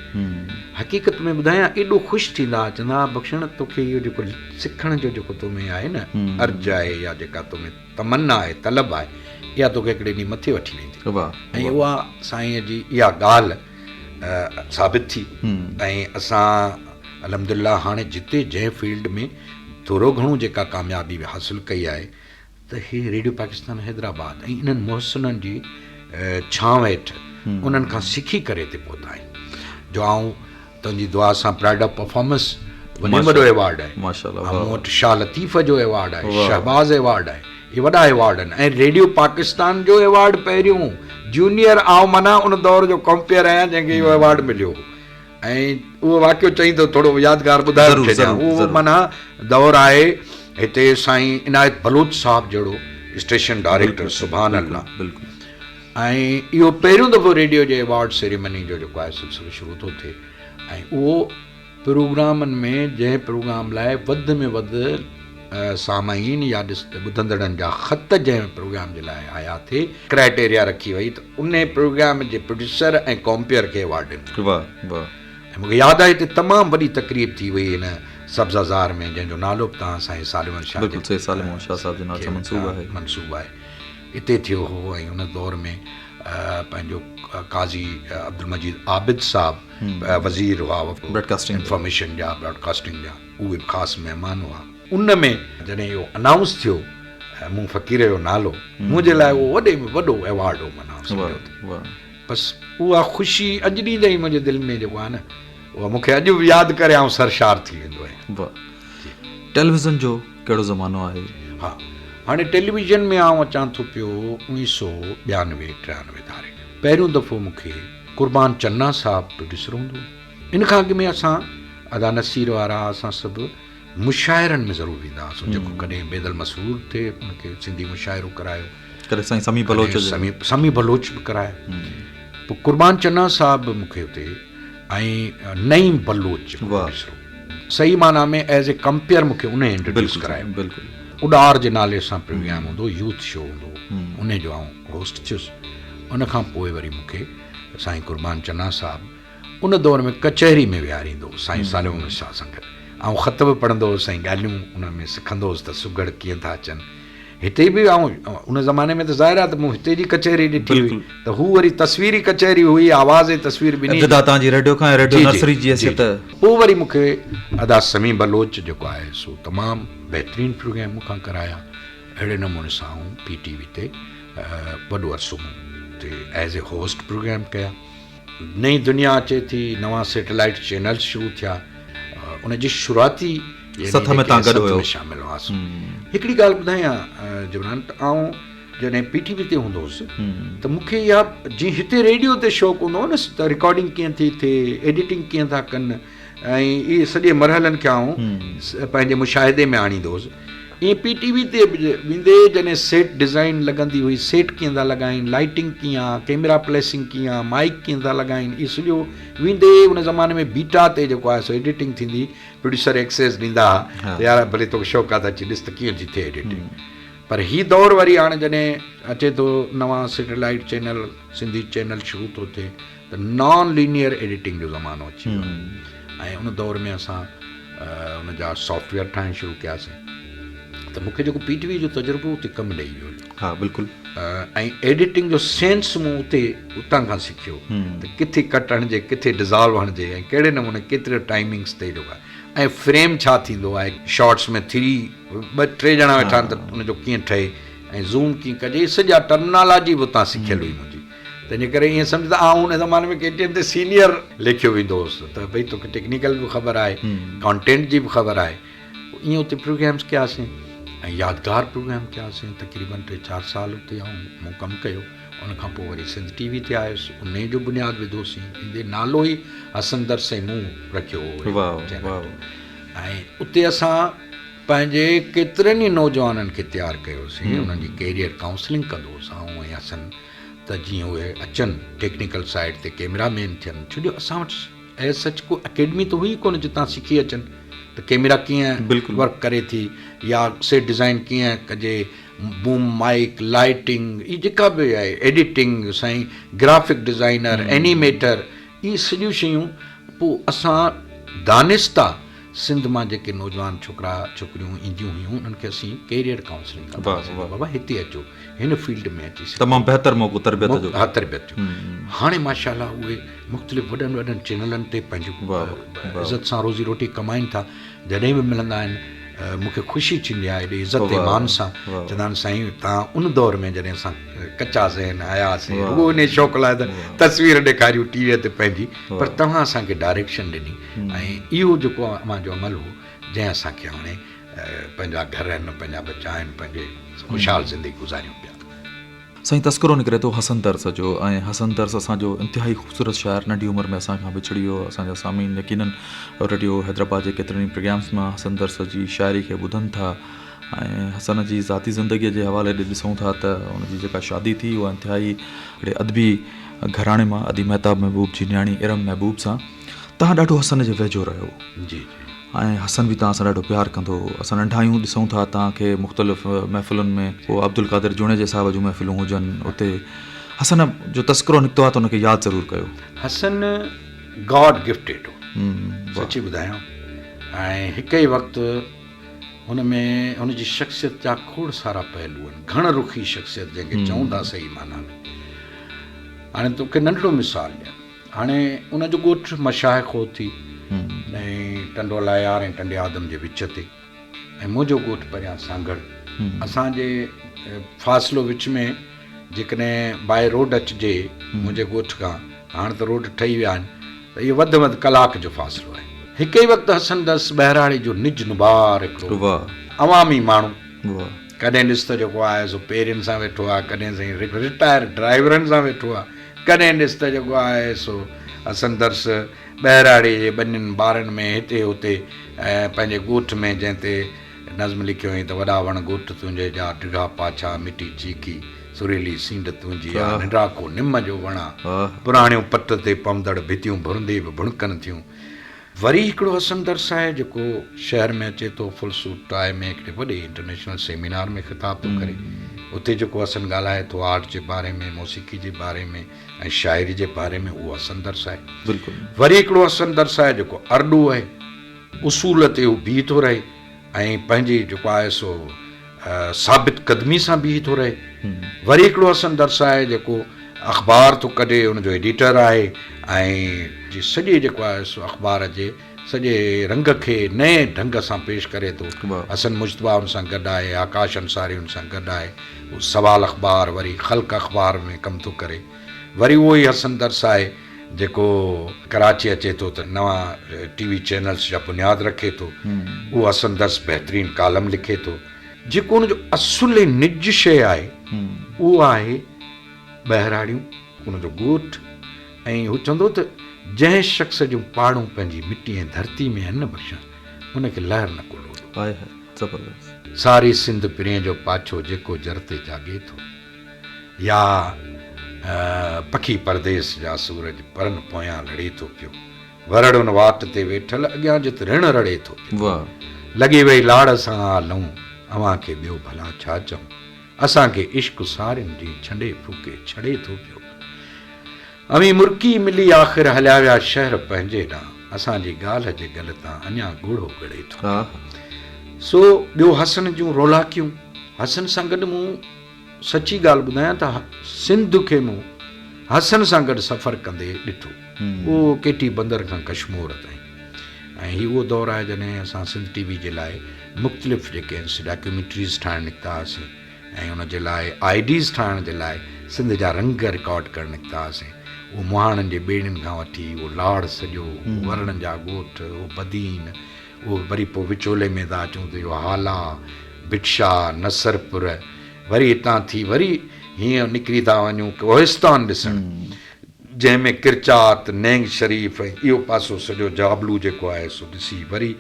حقيقت ۾ ٻڌايان ايڏو خوش ٿيندا ها چوندا ها بخشڻ توکي اهو جيڪو سکڻ جو جيڪو تو ۾ آهي نه ارج آهي يا جيڪا تو ۾ تمنا آهي طلب آهي اها توکي هڪڙي ڏينهن مٿي وٺي ويندي ۽ اها سائين جي اها ڳالهه ثابت ٿي ۽ اسان الحمدلله هاڻي جتي جنهن فيلڊ ۾ ٿورو گهڻو جيڪا ڪاميابي حاصل ڪئي آهي ته هي ريڊيو پاڪستان حيدرآباد ۽ انهن محسنن جي ڇانو هيٺ انهن کان سکي ڪري هتي پهتا آهيون جو آئون تنهنجي دعا سان پرائڊ آف پرفارمنس وڏي ۾ وڏو ايوارڊ آهي مون وٽ شاهه لطيف جو ايوارڊ آهي شهباز ايوارڊ آهي اهي وڏا ايوارڊ آهن ۽ ريڊيو پاڪستان جو ايوارڊ پهريون جونيئر آئون معنيٰ ان دور جو ڪمپيئر آهيان جنهن کي اهو ايوارڊ مليو هو ۽ اهو واقعو چئين ته ٿورو يادگار ٻڌائي ڇڏيان اهو معنيٰ دور آهي هتي سائين عنايت بلوچ صاحب جهڙو اسٽيشن ڊائريڪٽر سبحان الله ۽ اهو پهريون دفعو ريڊيو جي ايوارڊ سيريمني جو جيڪو آهي سلسلو شروع ٿو ٿئي ۽ اهو پروگرامن ۾ جنهن پروگرام لاء وڌ ۾ وڌ سامعين يا ٻڌندڙن جا خط جنهن پروگرام جي لاء آيا ٿي ڪرائيٽيريا رکي وئي ته انهي پروگرام جي پروڊيوسر ۽ ڪمپيئر کي ايوارڊ ڏنو ويو. واه واه. ۽ مونکي ياد آهي ته تمام وڏي تقريب ٿي هئي هن سبزه زار ۾ جنهن جو نالو به توهان سائين صالح محمد شاهه بلڪل سيد صالح محمد شاهه صاحب جي نالي سان منسوب آهي. منسوب آهي. اتي ٿيو هو ۽ ان دور ۾ پنهنجو قاضي عبدالمجيد عابد صاحب وزير هئا انفارميشن جا براڊڪاسٽنگ جا اهي به خاص مهمان هئا ان ۾ جڏهن اهو انائونس ٿيو مون فقير جو نالو منهنجي لاء اهو وڏي ۾ وڏو ايوارڊ هو معنيٰ سمجهو ته بس اها خوشي اڄ ڏينهن تائين منهنجي دل ۾ جيڪو آهي نه. اها مون کي اڄ به ياد ڪري آئون سرشار ٿي ويندو آهيان. واهه. ٽيليويزن جو ڪهڙو زمانو آهي؟ ها هاڻي ٽيليويزن ۾ آئون اچان ٿو پيو اوڻيهه سو ٻيانوي ٽيانوي ڌاري پهريون دفعو مون کي قربان چنا صاحب پروڊيوسر هوندو هو. ان کان اڳ ۾ اسان ادا نصير وارا اسان سڀ مشاعرن ۾ ضرور ويندا هئاسون جيڪو ڪڏهن بيدل مسرور ٿئي ان کي سنڌي مشاعرو ڪرايو. ڪڏهن سائين سميع بلوچ جو. سميع بلوچ به ڪرايو. پوء قربان چنا صاحب به مون کي اتي ۽ نعيم بلوچ جيڪو پروڊيوسر هو صحيح معنيٰ ۾ ايز اي ڪمپيئر مون کي انهي انٽروڊيوس ڪرايو. اڏار جي نالي سان پروگرام هوندو هو يوٿ شو هوندو هو انهي جو آئون هوسٽ ٿيس. ان کان پوء وري مون کي سائين قربان چنا صاحب ان دور ۾ ڪچهري ۾ ويهاريندو هو سائين صالح محمد شاهه سان گڏ. آئون خط به پڙهندو هوس ۽ ڳالهيون ان ۾ سکندو هوس ته سگهڙ ڪيئن ٿا اچن. هتي به آئون ان زماني ۾ ته ظاهر آهي ته مون هتي جي ڪچهري ڏٺي هئي ته هو وري تصويري ڪچهري هئي آواز ۽ تصوير ٻنهي جي. ابتدا توهان جي ريڊيو کان ۽ ريڊيو نرسري جي حيثيت. پوء وري مون کي ادا سميع بلوچ جيڪو آهي سو تمام بهترين پروگرام مون کان ڪرايا. اهڙي نموني سان آئون پي ٽي وي تي وڏو عرصو مون اتي ايز اي هوسٽ پروگرام ڪيا. نئين دنيا اچي ٿي، نوان سيٽلائيٽ چينلز شروع ٿيا، ان جي شروعاتي سٿ ۾ تان گڏ هيو. شامل هئاسون. هڪڙي ڳالهه ٻڌايان جبران ته آئون جڏهن پي ٽي وي تي هوندو هوس ته مون کي اها جيئن هتي ريڊيو تي شوق هوندو هو نه ته رڪارڊنگ ڪيئن ٿي ٿئي، ايڊيٽنگ ڪيئن ٿا ڪن ۽ اهي سڄي مرحلن کي آئون پنهنجي مشاهدي ۾ آڻيندو هوس. ائين پي ٽي وي تي به ويندي جڏهن سيٽ ڊزائين لڳندي هئي، سيٽ ڪيئن ٿا لڳائين، لائيٽنگ ڪيئن آ، ڪيمرا پليسنگ ڪيئن آ، مائيڪ ڪيئن ٿا لڳائين، اهي سڄو ويندي ان زماني ۾ بيٽا تي جيڪو آهي سو ايڊيٽنگ ٿيندي، پروڊيوسر ايڪسيس ڏيندا ها ته يار ڀلي توکي شوق آ ته اچي ڏس ته ڪيئن ٿي ٿئي ايڊيٽنگ. پر هي دور وري هاڻي جڏهن اچي ٿو نوان سيٽلائيٽ چينل سنڌي چينل شروع ٿو ٿئي ته نان لينيئر ايڊيٽنگ جو زمانو اچي ويو آهي ۽ ان دور ۾ اسان ان جا سافٽ ويئر ٺاهڻ شروع ڪياسين ته مون کي جيڪو پي ٽي وي جو تجربو اتي ڪم ڏئي ويو. ها بلڪل. ۽ ايڊيٽنگ جو سينس مون اتي اتان کان سکيو ته ڪٿي ڪٽ هڻجي ڪٿي ڊزالو هڻجي ۽ ڪهڙي نموني ڪيتري ٽائمنگس تي جو آهي ۽ فريم ڇا ٿيندو آهي شارٽس ۾ ٿري ٻه ٽي ڄڻا ويٺا آهن ته ان جو ڪيئن ٺهي ۽ زوم ڪيئن ڪجي سڄا ٽرمنالاجي به اتان سکيل هئي منهنجي. تنهنجي ڪري ائين سمجهه ته آئون ان زماني ۾ ڪي ٽي اين تي سينيئر ليکيو ويندو هوس ته ڀئي توکي ٽيڪنيڪل به خبر آهي ڪانٽينٽ جي به خبر آهي ائين اتي پروگرامس ڪياسين ۽ يادگار پروگرام ڪياسين تقريبن ٽي چار سال اتي آئون مون ڪم ڪيو ان کان پوء وري سنڌ ٽي وي تي آيس ان جو بنياد وڌوسين ان نالو ئي حسن درس ۽ مون رکيو هو ۽ اتي اسان پنهنجي ڪيترن ئي نوجوانن کي تيار ڪيوسين انهن جي ڪيريئر ڪائونسلنگ ڪندو هوس آئون ۽ حسن ته جيئن اهي اچن ٽيڪنيڪل سائيڊ تي ڪيمرا مين ٿين ڇو جو اسان وٽ ايز سچ ڪو اڪيڊمي ته هئي ڪونه جتان سکي اچن ته ڪيمرا ڪيئن ورڪ ڪري ٿي يا سيٽ ڊزائين ڪيئن ڪجي بوم مائيڪ لائيٽنگ هي جيڪا به آهي ايڊيٽنگ سائين گرافڪ ڊزائينر اينيميٽر اهي سڄيون شيون پوء اسان دانسته سنڌ مان جيڪي نوجوان ڇوڪرا ڇوڪريون اينديون هيون انهن کي اسين ڪيريئر ڪائونسلنگ ڪندا هئاسين ته بابا هتي اچو هن فيلڊ ۾ اچي سکو. تمام بهتر موقعو تربيت جو. ها تربيت جو. هاڻي ماشاء الله اهي مختلف وڏن وڏن چينلن تي پنهنجي عزت سان روزي روٽي ڪمائين ٿا جڏهن به ملندا آهن مون کي خوشي ٿيندي آهي ايڏي عزت ۽ مان سان چوندا آهن سائين توهان ان دور ۾ جڏهن اسان ڪچا ذهن آياسين رڳو انهي شوق لاء ته تصوير ڏيکاريون ٽي وي تي پنهنجي پر توهان اسان کي ڊائريڪشن ڏني ۽ اهو جيڪو اوهان جو عمل هو جنهن اسان کي هاڻي پنهنجا گهر آهن پنهنجا ٻچا آهن پنهنجي خوشحال زندگي گذاريون پيا. سائين تذڪرو نڪري ٿو حسن درس جو ۽ حسن درس اسان جو انتهائي خوبصورت شاعر ننڍي عمر ۾ اسان کان وڇڙي ويو اسان جا سامعين يقينن ريڊيو حيدرآباد جي ڪيترن ئي پروگرامس مان حسن درس جي شاعري کي ٻڌن ٿا ۽ حسن جي ذاتي زندگي جي حوالي ڏي ڏسون ٿا ته ان جي جيڪا شادي ٿي اها انتهائي هڪڙي ادبي گهراڻي مان ادي مهتاب محبوب جي نياڻي ارم محبوب سان توهان ڏاڍو حسن جي ويجهو رهيو جي جي. ۽ حسن به توهان سان ڏاڍو پيار ڪندو هو. اسان ننڍا آهيون ڏسون ٿا توهان کي مختلف محفلن ۾ پوء عبدالقادر جوڻيجي صاحب جون محفلون هجن اتي حسن جو تذڪرو نڪتو آهي ته ان کي ياد ضرور ڪيو. حسن گاڊ گفٽيڊ هو سچي ٻڌايان ۽ هڪ ئي وقت هن ۾ هن جي شخصيت جا کوڙ سارا پهلو آهن گهڻ رخي شخصيت جنهن کي چئون ٿا صحيح معنيٰ ۾ هاڻي توکي ننڍڙو مثال ڏيان. هاڻي ان جو ڳوٺ مشائخ هو ٿي ۽ ٽنڊو الهيار ۽ ٽنڊي آدم جي وچ تي ۽ منهنجو ڳوٺ پريان سانگهڙ. اسان جي فاصلو وچ ۾ جيڪڏهن باء روڊ اچجي منهنجي ڳوٺ کان، هاڻ ته روڊ ٺهي ويا آهن، ته اهو وڌ ۾ وڌ ڪلاڪ جو فاصلو آهي. هڪ ئي وقت حسن درس ٻهراڙي جو نج نبار هڪڙو عوامي ماڻهو. ڪڏهن ڏس ته جيڪو آهي سو پيرين سان ويٺو آهي، ڪڏهن سائين رٽائر ڊرائيورن سان ويٺو آهي، ڪڏهن ڏس ته جيڪو آهي سو حسن درس ٻهراڙي جي ٻنين ٻارن ۾ هتي هتي ۽ پنهنجي ڳوٺ ۾ جنهن تي نظم لکيو هئائين ته وڏا وڻ ڳوٺ تنهنجي جا ڊگها پاڇا مٽي چيڪي سريلي سينڍ تنهنجي آ ننڊاکو نم جو وڻ آ پراڻيون پٽ تي پوندڙ ڀتيون ڀرندي به ڀڻڪن ٿيون. وري هڪڙو حسن درس آهي جيڪو شهر ۾ اچي ٿو فل سوٽ ٽاء ۾ هڪڙي وڏي انٽرنيشنل سيمينار ۾ خطاب ٿو ڪري اتي جيڪو حسن ڳالهائي ٿو آرٽ جي باري ۾ موسيقي جي باري ۾ ۽ شاعري جي باري ۾ اهو حسن درس آهي. بلڪل. وري هڪڙو حسن درس آهي جيڪو ارڏو آهي اصول تي هو بيهي ٿو رهي ۽ پنهنجي جيڪو آهي سو ثابت قدمي سان بيهي ٿو رهي. وري هڪڙو حسن درس آهي جيڪو اخبار ٿو ڪڍي ان جو ايڊيٽر آهي ۽ جي سڄي جيڪو آهي سو اخبار جي سڄي رنگ کي نئين ڍنگ سان پيش ڪري ٿو. حسن مجتبيٰ ان سان گڏ آهي، آڪاش انصاري ان سان گڏ آهي. هو سوال اخبار وري خلق اخبار ۾ ڪم ٿو ڪري. وري اهو ئي حسن درس آهي جيڪو ڪراچي اچي ٿو ته نوان ٽي وي چينلز جا بنياد رکي ٿو. اهو حسن درس بهترين ڪالم لکي ٿو. جيڪو ان جو اصل ۽ نج شيء آهي اهو آهي ٻهراڙيون، ان جو ڳوٺ ۽ هو چوندو ته جنهن شخص جون پاڙون پنهنجي مٽي ۽ ڌرتي ۾ آهن نه بخشان ان کي لهر نه ڪو لوڏو. هاء هاء زبردست. ساري سنڌ پرينء جو پاڇو جيڪو جر تي جاڳي ٿو يا پکي پرديس جا سورج پرن پويان لڙي ٿو پيو ورڙ ان واٽ تي ويٺل اڳيان جت رڻ رڙي ٿو پيو. واهه. لڳي وئي لاڙ سان آ لئون اوهان کي ٻيو ڀلا ڇا چئون اسان کي عشق سارين جي ڇنڊي ڦوڪي ڇڙي ٿو پيو. اوهين مرڪي ملي آخر هليا ويا شهر پنهنجي ڏانهن اسان جي ڳالهه جي ڳل تان اڃا ڳوڙهو ڳڙي ٿو پيو. سو ٻيو حسن جون رولاڪيون. حسن سان گڏ مون سچي ڳالهه ٻڌايان ته سنڌ کي مون حسن سان گڏ سفر ڪندي ڏٺو. اهو ڪيٽي بندر کان ڪشمور تائين ۽ هي اهو دور آهي جڏهن اسان سنڌ ٽي وي جي لاء مختلف جيڪي آهن سي ڊاڪيومينٽريز ٺاهڻ نڪتا هئاسين ۽ ان جي لاء I Ds ٺاهڻ جي لاء سنڌ جا رنگ رڪارڊ ڪرڻ نڪتا هئاسين. اهو مهاڻن جي ٻيڙين کان وٺي اهو لاڙ سڄو، اهو ورڙن جا ڳوٺ، اهو بدين، اهو وري پوء وچولي ۾ ٿا اچون ته اهو هالا، ڀٽ شاهه، نصرپور، وري هتان ٿي وري هيئن نڪري ٿا وڃون ڪوهستان ڏسڻ. جنهن ۾ ڪرچات، نينگ شريف ۽ اهو پاسو سڄو جابلو جيڪو آهي سو ڏسي وري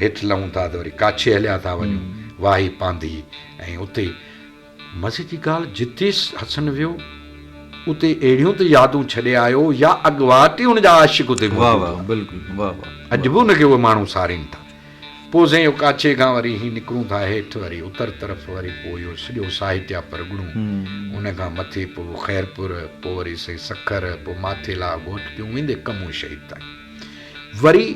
هيٺ لهون ٿا ته وري ڪاڇي هليا ٿا وڃون واهي پانڌي ۽ اتي مزي جي ڳالهه جتي حسن ويو اتي اهڙيون ته يادون ڇڏي آيو يا اڳواٽ ئي ان جا عاشق اتي موجود هئا. بلڪل واه واه. اڄ به ان کي اهي ماڻهو سارين ٿا. پوء سائين اهو ڪاڇي کان وري هي نڪرون ٿا هيٺ وري اتر طرف وري پوء اهو سڄو ساهتيا پرڳڻو ان کان مٿي پوء خيرپور پوء وري سائين سکر پوء ماٿيلا گهوٽڪيون ويندي ڪمون شهيد تائين وري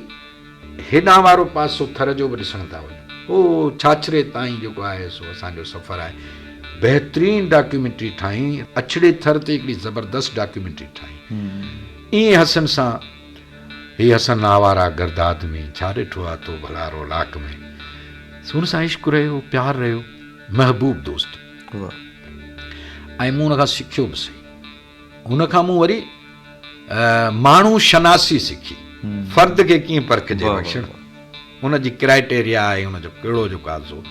هيڏانهن وارو پاسو ٿر جو به ڏسڻ ٿا وڃون هو ڇاڇري تائين جيڪو آهي سو اسان جو سفر آهي بهترين ڊاڪيومينٽري ٺاهي اڇڙي ٿر تي هڪڙي زبردست ڊاڪيومينٽري ٺاهي ائين حسن سان هي حسن آواره گرد آدمي ڇا ڏٺو آ تو ڀلا رولاڪ ۾. سو ان سان عشق رهيو، پيار رهيو، محبوب دوست. ۽ مون ان کان سکيو به سهي. ان کان مون وري ماڻهو شناسي سکي. فرد کي ڪيئن پرکجي بخشڻ. ان جي ڪرائيٽيريا ۽ ان جو ڪهڙو جيڪو آ سو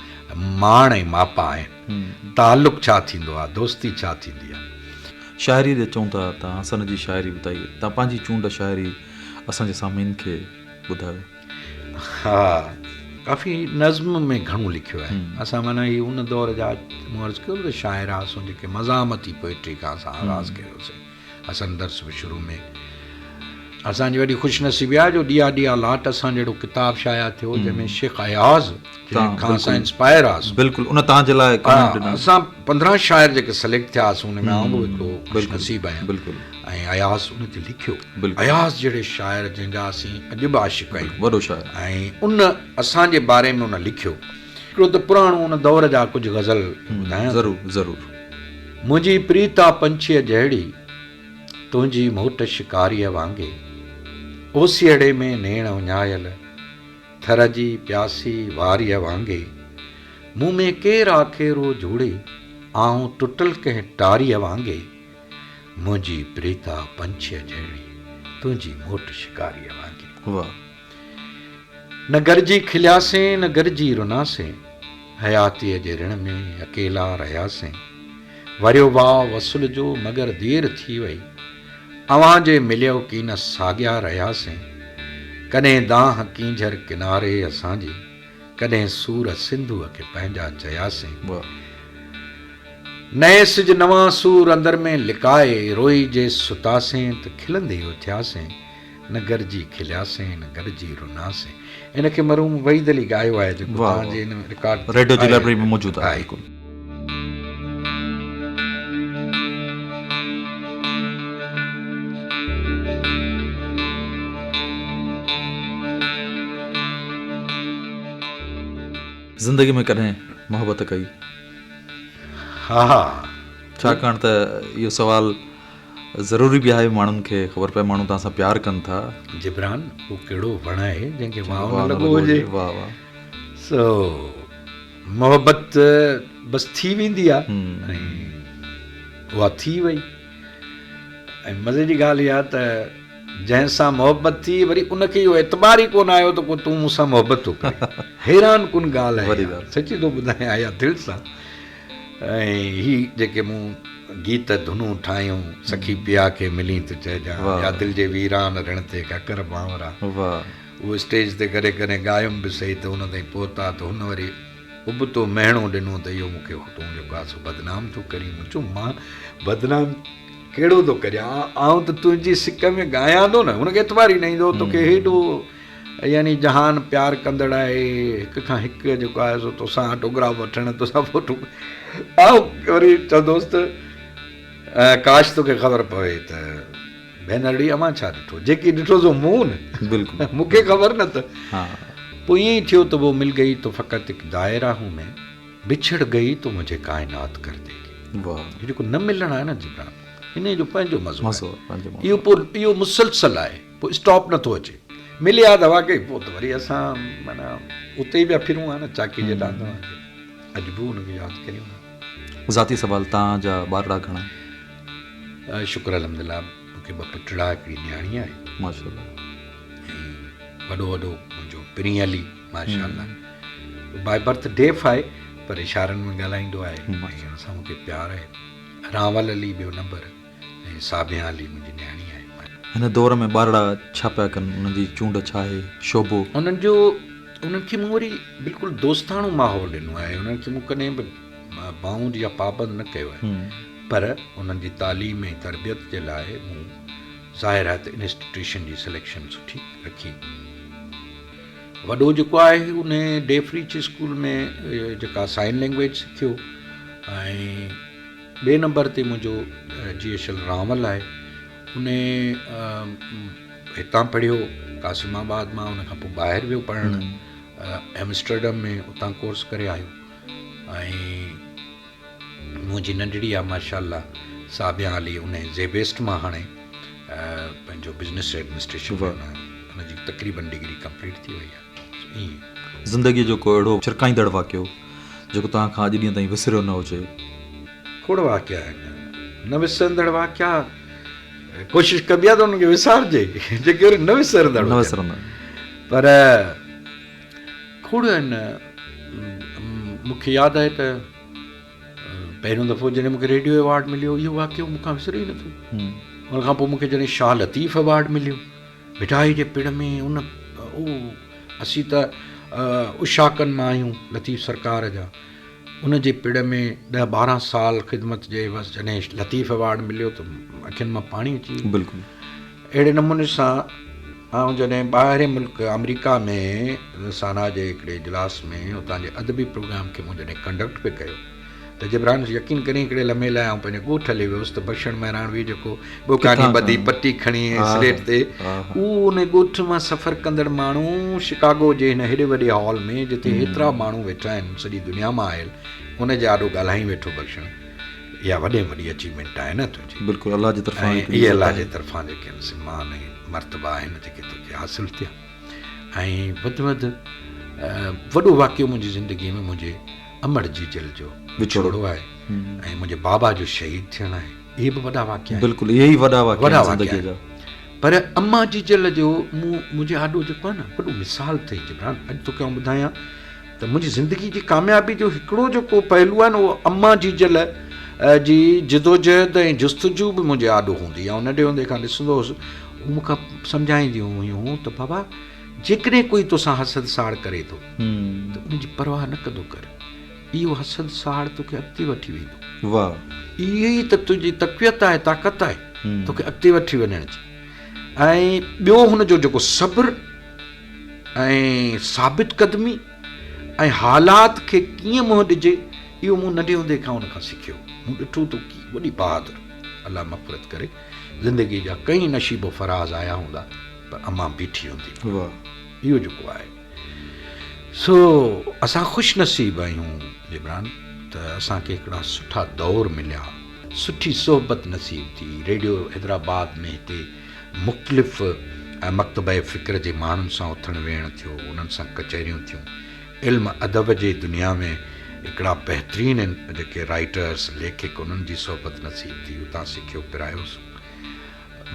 ماڻ ۽ ماپا آهن. تعلق ڇا ٿيندو آ، دوستي ڇا ٿيندي آ. شاعريء تي اچون ٿا، توهان حسن جي شاعري ٻڌائي، توهان پنهنجي چونڊ شاعري اسان جي سامعين کي ٻڌايو. ها، ڪافي نظم ۾ گهڻو لکيو آهي. اسان معنيٰ هي ان دور جا مون عرض ڪيو ته شاعر هئاسون جيڪي مزاحمتي پوئٽري کان اسان آغاز ڪيوسين. حسن درس به شروع ۾ اسان جي وڏي خوش نصيبي آهي جو ڏيئا ڏيئا لاٽ اسان جهڙو ڪتاب شايع ٿيو جنهن ۾ شيخ اياز جنهن کان اسان انسپائر هئاسون. بلڪل ان توهان جي لاء ڪمينٽ ڏنا. اسان 15 شاعر جيڪي سليڪٽ ٿيا هئاسون ان ۾ آئون به هڪڙو خوش نصيب آهيان. بلڪل ۽ اياز ان تي لکيو. اياز جهڙي شاعر جنهن جا اسين اڄ به عاشق آهيون. وڏو شاعر. ۽ ان اسان جي باري ۾ ان لکيو. هڪڙو ته پراڻو ان دور جا ڪجهه غزل ٻڌايان ٿو. ضرور ضرور. منهنجي پريت آ پنڇيء جهڙي، تنهنجي موٽ شڪاريء وانگي. اوسيئڙي ۾ نيڻ اڃايل، ٿر جي پياسي واريء وانگي. مون ۾ ڪير آکيرو جوڙي، آئون ٽٽل ڪنهن ٽاريء وانگي. منهنجي پريت آ پنڇيء جهڙي، تنهنجي موٽ شڪاريء وانگي. واهه. نه گڏجي کلياسين نه گڏجي رناسين، حياتيء جي رڻ ۾ اڪيلا رهياسين. وريو واء وصل جو مگر دير ٿي وئي، اوهان جي مليو ڪين ساڳيا رهياسين. ڪڏهن دانهن ڪينجهر ڪناري اسان جي، ڪڏهن سور سنڌوء کي پنهنجا چياسين. نئين سج نوان سور اندر ۾ لڪائي، روئي جي ستاسين ته کلندي اٿياسين. نه گڏجي کلياسين نه گڏجي رناسين. ان کي مرحوم وحيد علي ڳايو آهي جيڪو توهان جي ان رڪارڊ ريڊيو جي لائبرري ۾ موجود آهي. بلڪل. زندگي ۾ ڪڏهن محبت ڪئي؟ ها. ڇاڪاڻ ته اهو سوال ضروري به آهي ماڻهن کي خبر پئي ماڻهو توهان سان پيار ڪن ٿا. جبران اهو ڪهڙو وڻ آهي جنهن کي واء نه لڳو هجي. واهه واهه. سو محبت بس ٿي ويندي آهي ۽ اها ٿي وئي ۽ مزي جي ڳالهه اها ته جنهن سان محبت ٿي وري ان کي اهو اعتبار ئي ڪونه آيو ته ڪو تون مون سان محبت ٿو ڪرين. حيران ڪن ڳالهه آهي سچي ٿو ٻڌايان اها دل سان. ۽ هي جيڪي مون گيت ڌنون ٺاهيون، سکي پيا کي ملين ته چئجان، يا دل جي ويران رڻ تي ڪڪر بانورا، اهو اسٽيج تي ڪڏهن ڪڏهن ڳايم به سهي ته ان تائين پهتا ته هن وري ابتو مهڻو ڏنو ته اهو مون کي تون جيڪو آهي سو بدنام ٿو ڪرين. مون چيو مان بدنام ڪهڙو ٿو ڪريان، آئون ته تنهنجي سڪ ۾ ڳايان ٿو نه. هن کي اعتبار ئي نه ايندو هو توکي هيڏو يعني جهان پيار ڪندڙ آهي، هڪ کان هڪ جيڪو آهي سو توسان آٽوگراف وٺڻ، توسان فوٽو. آئون وري چوندو هوس ته ڪاش توکي خبر پوي ته ڀينرڙي اوهان ڇا ڏٺو، جيڪي ڏٺو سو مون نه، بلڪل مون کي خبر نه ته. پوء ائين ئي ٿيو ته وو مل گئي تو فقط هڪ دائره هون مين، بڇڙ گئي تو مجهي ڪائنات ڪر ديگي. واهه. هي جيڪو نه ملڻ آهي نه جبران، انهيء جو پنهنجو مزو آهي. اهو پوء اهو مسلسل آهي. پوء اسٽاپ نٿو اچي. ملي ها ته واقعي پوء ته وري اسان معنيٰ اتي ئي پيا ڦرون ها نه چاڪي جي ڏاند وانگي. اڄ به ان کي ياد ڪريون ها. ذاتي سوال، توهان جا ٻارڙا گهڻا؟ شڪر الحمدلله مون کي ٻه پٽڙا هڪڙي نياڻي آهي. ماشاءالله. ۽ وڏو وڏو منهنجو پرين علي ماشاءالله باء برٿ ڊيف آهي پر اشارن ۾ ڳالهائيندو آهي ۽ ان سان مون کي پيار آهي. رانول علي ٻيو نمبر. ۽ صابيان علي منهنجي نياڻي آهي. هن دور ۾ ٻارڙا ڇا پيا ڪن؟ انهن جي چونڊ ڇا آهي؟ شعبو؟ انهن جو انهن کي مون وري بلڪل دوستاڻو ماحول ڏنو آهي. انهن کي مون ڪڏهن به بائونڊ يا پابند نه ڪيو آهي. پر انهن جي تعليم ۽ تربيت جي لاء مون ظاهر آهي ته انسٽيٽيوشن جي سليڪشن سٺي رکي. وڏو جيڪو آهي ان ڊيف ريچ اسڪول ۾ جيڪا سائن لينگويج سکيو ۽ ٻئي نمبر تي منهنجو جي ايڇ ايل رانول آهي ان هتان پڙهيو قاسم آباد مان ان کان پوء ٻاهر ويو پڙهڻ ايمسٽرڊم ۾ اتان ڪورس ڪري آيو ۽ منهنجي ننڍڙي آهي ماشاء الله صابيان علي ان زيبيسٽ مان هاڻي پنهنجو بزنس ايڊمنسٽريشن ان جي تقريبن ڊگري ڪمپليٽ ٿي وئي آهي. ائين. زندگيء جو ڪو اهڙو ڇرڪائيندڙ واقعو جيڪو توهان کان اڄ ڏينهن تائين وسريو نه هجي. کوڙ واقعا آهن نه وسرندڙ واقعا ڪوشش ڪبي آهي ته انهن کي وسارجي جيڪي وري نه وسرندڙ نه وسرندڙ پر کوڙ آهن مون کي ياد آهي ته پهريون دفعو جڏهن مون کي ريڊيو ايوارڊ مليو اهو واقعو مون کان وسري ئي نٿو ان کان پوء مون کي جڏهن شاهه لطيف ايوارڊ مليو ڀٽائي جي پڙ ۾ ان او اسين ته عشاقن مان آهيون لطيف سرڪار جا ان جي پڙ ۾ ڏهه ٻارهن سال خدمت جي عيوض جڏهن لطيف ايوارڊ مليو ته اکين مان پاڻي اچي ويو. بلڪل. اهڙي نموني سان آئون جڏهن ٻاهرين ملڪ آمريڪا ۾ سانا جي هڪڙي اجلاس ۾ اتان جي ادبي پروگرام کي مون جڏهن ڪنڊڪٽ پئي ڪيو ته جبران يقين ڪرين هڪڙي لمحي لاء آئون پنهنجي ڳوٺ هلي ويس ته بخشڻ مهراڻوي جيڪو ٻوڪاني ٻڌي پٽي کڻي ۽ سليٽ تي اهو ان ڳوٺ مان سفر ڪندڙ ماڻهو شڪاگو جي هن هيڏي وڏي هال ۾ جتي هيترا ماڻهو ويٺا آهن سڄي دنيا مان آيل ان جي آڏو ڳالهائين ويٺو بخشڻ اها وڏي ۾ وڏي اچيومينٽ آهي نه تنهنجي. بلڪل الله جي طرفان ۽ اهي الله جي طرفان جيڪي آهن سي مان ۽ مرتبا آهن جيڪي توکي حاصل ٿيا ۽ وڌ ۾ وڌ وڏو واقعو منهنجي زندگي ۾ منهنجي امڙ جيجل جو وڇوڙو آهي ۽ منهنجي بابا جو شهيد ٿيڻ آهي اهي به وڏا واقعا آهن. بلڪل اهي ئي وڏا واقعا آهن زندگي جا. پر اما جيجل جو مون منهنجي آڏو جيڪو آهي نه وڏو مثال اٿئي جبران اڄ توکي آئون ٻڌايان ته منهنجي زندگي جي ڪاميابي جو هڪڙو جيڪو پهلو آهي نه اهو اما جيجل جي جدوجهد ۽ جستجو به منهنجي آڏو هوندي آئون ننڍي هوندي کان ڏسندو هوس هو مون کان سمجهائينديون هيون ته بابا جيڪڏهن ڪوئي توسان حسد ساڙ ڪري ٿو ته ان جي پرواهه نه ڪندو ڪر اهو حسد ساڙ توکي اڳتي وٺي ويندو. واهه. اهو ئي ته تنهنجي تقويت آهي، طاقت آهي توکي اڳتي وٺي وڃڻ جي. ۽ ٻيو هن جو جيڪو صبر ۽ ثابت قدمي ۽ حالات کي ڪيئن منهن ڏجي اهو مون ننڍي هوندي کان هن کان سکيو. مون ڏٺو ته ڪي وڏي بهادر، الله مغفرت ڪري، زندگي جا ڪئين نشيب و فراز آيا هوندا پر امان بيٺي هوندي. واهه. اهو جيڪو آهي. سو اسان خوش نصيب آهيون جبران ته اسان کي هڪڙا سٺا دور مليا، سٺي صحبت نصيب ٿي، ريڊيو حيدرآباد ۾ هتي مختلف مڪتبه فڪر جي ماڻهن سان اٿڻ ويهڻ ٿيو، انهن سان ڪچهريون ٿيون، علم ادب جي دنيا ۾ هڪڙا بهترين جيڪي رائيٽرس، ليکڪ انهن جي صحبت نصيب ٿي، اتان سکيو پرايوسون.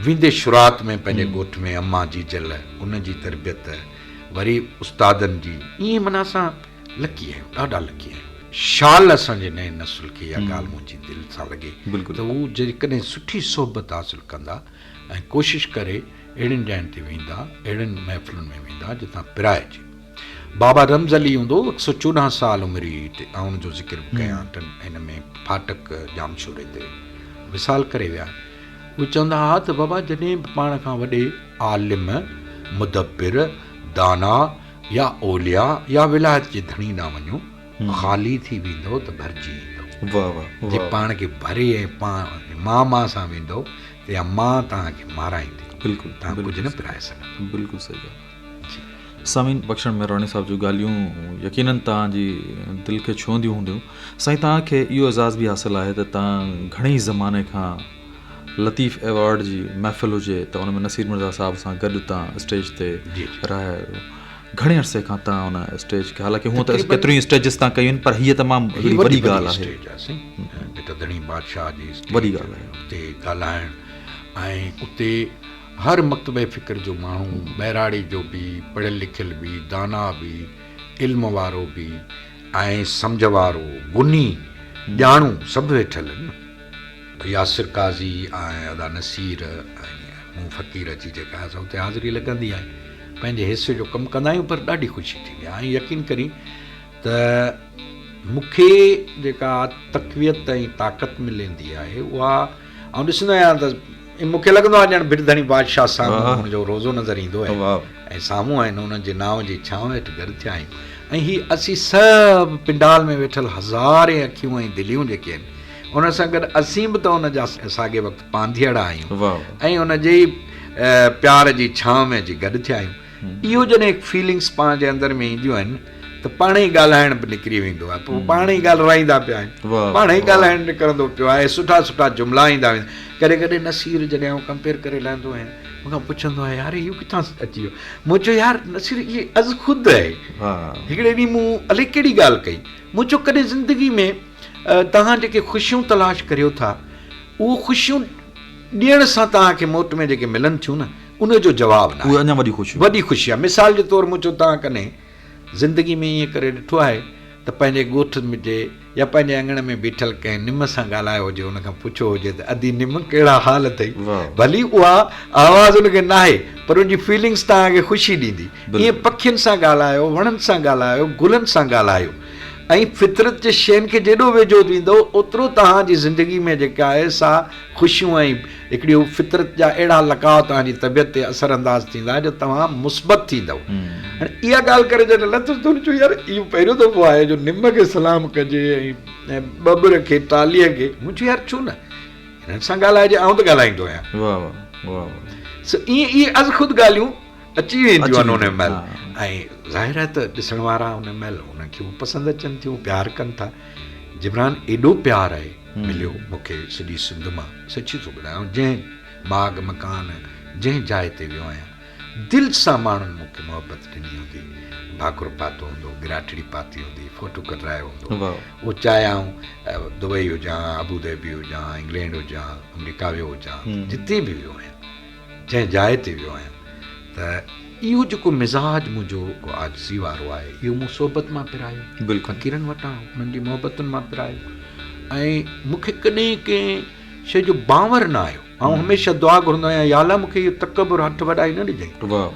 ويندي شروعات ۾ پنهنجي ڳوٺ ۾ امان جيجل ان جي تربيت وري استادن جي ائين معنيٰ اسان لڪي آهيون ڏاڍا لڪي آهيون. شال اسان جي نئين نسل کي اها ڳالهه منهنجي دل سان لڳي ته هو جيڪڏهن سٺي صحبت حاصل ڪندا ۽ ڪوشش ڪري اهڙين جاين تي ويندا اهڙين محفلن ۾ ويندا جتان پرائجي. بابا رمز علي هوندو هو هڪ سو 14 سال عمر هئي اتي آئون ان جو ذڪر به ڪيان ته هن ۾ ڦاٽڪ ڄامشوري تي وصال ڪري ويا. اهي چوندا ها ته بابا جڏهن به پاڻ کان وڏي عالم، مدبر، دانا يا اولياء يا ولايت جي ڌڻي ڏانهن وڃو، خالي ٿي ويندؤ ته ڀرجي ايندؤ. جي پاڻ کي ڀري ۽ مان مان سان ويندؤ ته اها مان توهان کي مارائيندي. توهان ڪجهه نه پرائي سگهندؤ. بلڪل صحيح ڳالهه. سامعين بخشڻ مهراڻي صاحب جون ڳالهيون يقينن توهان جي دل کي ڇهنديون هونديون. سائين توهان کي اهو اعزاز به حاصل آهي ته توهان گهڻي زماني کان لطيف ايوارڊ جي محفل هجي ته ان ۾ نصير مرزا صاحب سان گڏ توهان اسٽيج تي رهيا آهيو. گهڻي عرصي کان توهان ان اسٽيج کي حالانڪه هونء ته ڪيتريون ئي اسٽيجز توهان ڪيون آهن پر هيء تمام هڪڙي وڏي ڳالهه آهي. وڏي ڳالهه آهي. اتي ڳالهائڻ ۽ اتي هر مڪتبه فڪر جو ماڻهو، ٻهراڙي جو به، پڙهيل لکيل به، داناء به، علم وارو به ۽ سمجهه وارو، گني، ڄاڻو سڀ ويٺل آهن نه. ياسر قاضي ۽ ادا نصير ۽ مون فقير اچي جيڪا اسان اتي حاضري لڳندي آهي. پنهنجي حصي جو ڪم ڪندا آهيون پر ڏاڍي خوشي ٿيندي آهي ۽ يقين ڪرين ته مون کي جيڪا تقويت ۽ طاقت ملندي آهي اها آئون ڏسندو آهيان ته مون کي لڳندو آهي ڄڻ ڀٽ ڌڻي بادشاهه سامهون هن جو روضو نظر ايندو آهي ۽ سامهون آهن انهن جي نانء جي ڇانو هيٺ گڏ ٿيا آهيون ۽ هي اسين سڀ پنڊال ۾ ويٺل هزارين اکيون ۽ دليون جيڪي آهن ان سان گڏ اسين به ته ان جا ساڳئي وقت پانڌيئڙا آهيون ۽ ان جي ئي پيار جي ڇانو ۾ اچي گڏ ٿيا آهيون. اهو جڏهن فيلنگس پاڻ جي اندر ۾ اينديون آهن ته پاڻ ئي ڳالهائڻ به نڪري ويندو آهي پوء پاڻ ئي ڳالهرائيندا پيا آهن پاڻ ئي ڳالهائڻ نڪرندو پيو آهي سٺا سٺا جملا ايندا ويندا ڪڏهن ڪڏهن نصير جڏهن آئون ڪمپيئر ڪري لهندو آهيان مون کان پڇندو آهي يار اهو ڪٿان اچي ويو مون چيو يار نصير اهي از خود آهي هڪڙي ڏينهن مون الائي ڪهڙي ڳالهه ڪئي مون چيو ڪڏهن زندگي ۾ توهان جيڪي خوشيون تلاش ڪريو ٿا اهو خوشيون ڏيڻ سان توهان کي موٽ ۾ جيڪي ملن ٿيون نه ان جو جواب ناهي. اهي اڃا وڏي خوشي. وڏي خوشي آهي. مثال جي طور مون چيو توهان ڪڏهن زندگي ۾ ائين ڪري ڏٺو آهي ته پنهنجي ڳوٺ جي يا پنهنجي اڱڻ ۾ بيٺل ڪنهن نم سان ڳالهايو هجي ان کان پڇيو هجي ته ادي نم ڪهڙا حال اٿئي ڀلي اها آواز ان کي ناهي پر ان جي فيلنگس توهان کي خوشي ڏيندي ائين پکين سان ڳالهايو وڻن سان ڳالهايو گلن سان ڳالهايو ۽ فطرت جي شين کي جيڏو ويجهو ٿيندؤ اوترو توهان جي زندگي ۾ جيڪا آهي سا خوشيون ۽ هڪڙي هو فطرت جا اهڙا لقاء توهان جي طبيعت تي اثر انداز ٿيندا جو توهان مثبت ٿيندؤ. هاڻي اها ڳالهه ڪري جڏهن لٿس ته هن چيو يار اهو پهريون دفعو آهي جو نم کي سلام ڪجي ۽ ٻٻر کي ٽالهيء کي. مون چيو يار ڇو نه هنن سان ڳالهائجي آئون ته ڳالهائيندو آهيان. واه واه واه واه. سو ائين اهي ازخود ڳالهيون اچي وينديون آهن ان مهل ۽ ظاهر آهي ته ڏسڻ وارا ان مهل انهن کي به پسند اچن ٿيون پيار ڪن ٿا. جبران ايڏو پيار آهي مليو مون کي سڄي سنڌ مان سچي ٿو ٻڌايان جنهن ماڳ مڪان جنهن جاء تي ويو آهيان دل سان ماڻهن مون کي محبت ڏني هوندي ڀاڪر پاتو هوندو گراٺڙي پاتي هوندي فوٽو ڪڍرايو هوندو اهو چاهي آئون دبئي هجان ابوظهبي هجان انگلينڊ هجان آمريڪا ويو هجان جتي به ويو آهيان. جنهن جاء تي ويو آهيان ته اهو جيڪو مزاج منهنجو عاجزي وارو آهي اهو مون صحبت مان پرايو، فقيرن وٽان انهن جي محبتن مان پرايو ۽ مون کي ڪڏهن ڪنهن شيء جو بانور نه آيو. آئون هميشه دعا گهرندو آهيان يا الله مون کي اهو تڪبر هٺ وڏائي نه ڏجانء.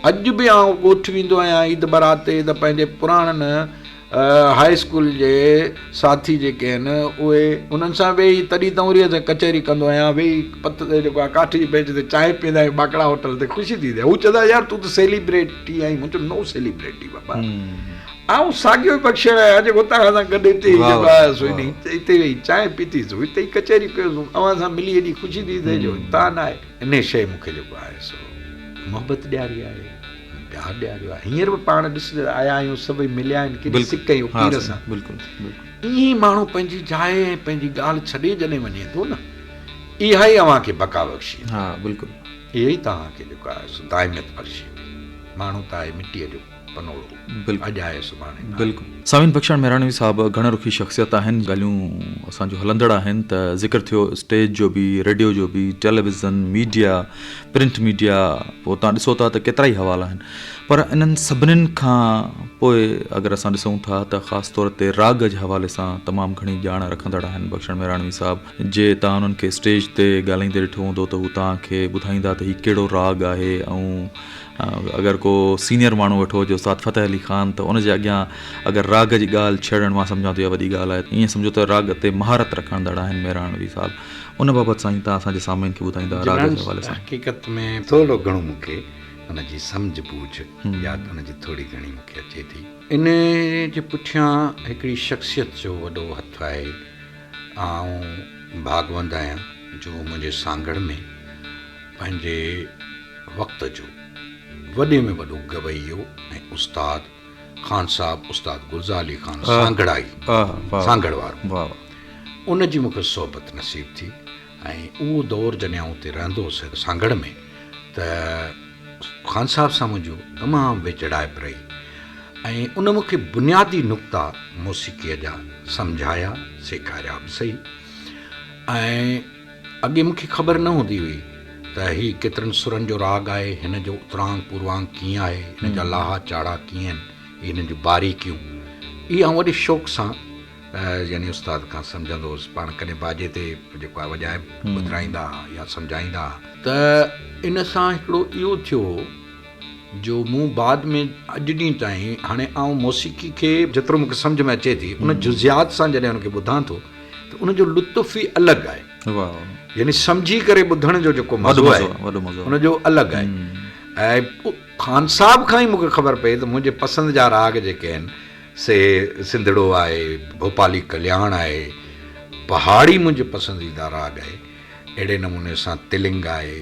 اڄ به آئون ڳوٺ ويندو آهيان عيد برات تي ته پنهنجي پراڻن هاء اسڪول جي ساٿي جيڪي آهن اهي انهن سان ويهي تڏي تئونريء تي ڪچهري ڪندو آهيان ويهي پت تي جيڪو آهي ڪاٺ جي بينچ تي چانهه پيئندا آهيون ٻاڪڙا هوٽل تي خوشي ٿيندي آهي هو چوندا يار تون ته سيليبريٽي آهين مون چيو نو سيليبريٽي بابا آئون ساڳيو ئي بخشڻ آهيان جيڪو توهان سان گڏ هتي ئي جيڪو آهي سو هتي ويهي چانهه پيتيسون هتي ئي ڪچهري ڪيوسون اوهان سان ملي ايڏي خوشي ٿي ٿئي جو انتها نه آهي انهي شيء مون کي جيڪو آهي سو محبت ڏياري آهي پيار ڏياريو آهي هينئر به پاڻ ڏس آيا آهيون سڀئي مليا آهن ڪيڏي سڪ ۽ اڪير سان بلڪل بلڪل ائين ئي ماڻهو پنهنجي جاء ۽ پنهنجي ڳالهه ڇڏي جڏهن وڃي ٿو نه اها ئي اوهان کي بقا بخشي ها بلڪل اها ئي توهان کي جيڪو آهي سو دائميت بخشي ماڻهو ته آهي مٽيء جو پنوڙو اڄ آهي سڀاڻي ناهي. بلڪل سائين بخشڻ مهراڻوي صاحب گهڻ رخي شخصيت آهن ڳالهيون اسان جون هلندڙ آهن ته ذڪر ٿيو اسٽيج جو به ريڊيو جو به ٽيليويزن ميڊيا پرنٽ ميڊيا پوء تان ڏسو ٿا ته ڪيترا ئي حوالا آهن پر انهن سڀنين کان پوء اگر اسان ڏسون ٿا ته خاص طور تي راڳ جي حوالي سان تمام گهڻي ڄاڻ رکندڙ آهن بخشڻ مهراڻوي صاحب جي تان انهن کي اسٽيج تي ڳالهائيندي ڏٺو هوندو ته هو توهان کي ٻڌائيندا ته هي ڪهڙو راڳ آهي ۽ اگر ڪو سينئر ماڻهو ويٺو هجي استاد فتح علي خان ته ان جي اڳيان اگر راڳ جي ڳالهه ڇيڙڻ مان سمجهان ٿو اها وڏي ڳالهه آهي ائين سمجهو ته راڳ تي مهارت رکندڙ آهن مهراڻوي صاحب ان بابت سائين تان اسان جي سامعين کي ٻڌائيندا راڳ جي حوالي سان. حقيقت ۾ ٿورو گهڻو مون کي ان جي سمجهه بوجهه يا ان جي ٿوري گهڻي مون کي اچي ٿي. ان جي پٺيان هڪڙي شخصيت جو وڏو هٿ آهي. آئون ڀاڳوند آهيان جو منهنجي سانگهڙ ۾ پنهنجي وقت جو وڏي ۾ وڏو گويو ۽ استاد خان صاحب استاد گلزار علي خان سانگهڙائي سانگهڙ وارو ان جي مون کي صحبت نصيب ٿي ۽ اهو دور جڏهن آئون اتي رهندو هوس سانگهڙ ۾ ته خان صاحب سان منهنجو تمام ويجهڙائپ رهي ۽ ان مون کي بنيادي نقطا موسيقيء جا سمجهايا سيکاريا به سهي ۽ اڳي مون کي خبر نه هوندي هئي ته هي ڪيترن سرن جو راڳ آهي، هن جو اترانگ پوروانگ ڪيئن آهي، هن جا لاها چاڙها ڪيئن آهن، هن جون باريڪيون. اهي آئون وڏي شوق سان يعني استاد کان سمجهندو هوس. پاڻ ڪڏهن باجي تي جيڪو آهي وڄائي ٻڌرائيندا ها يا سمجهائيندا ها. ته ان سان هڪڙو اهو ٿيو جو مون بعد ۾ اڄ ڏينهن تائين هاڻي آئون موسيقي کي جيترو مون کي سمجهه ۾ اچي ٿي ان جزيات سان جڏهن ان کي ٻڌان ٿو ته ان جو لطف ئي الڳ آهي. يعني سمجهي ڪري ٻڌڻ جو جيڪو مزو آهي ان جو الڳ آهي ۽ خان صاحب کان ئي مون کي خبر پئي ته منهنجي پسند جا راڳ جيڪي آهن سي سنڌڙو آهي، ڀوپالي ڪلياڻ آهي، پهاڙي منهنجي پسنديده راڳ آهي، اهڙي نموني سان تلنگ آهي،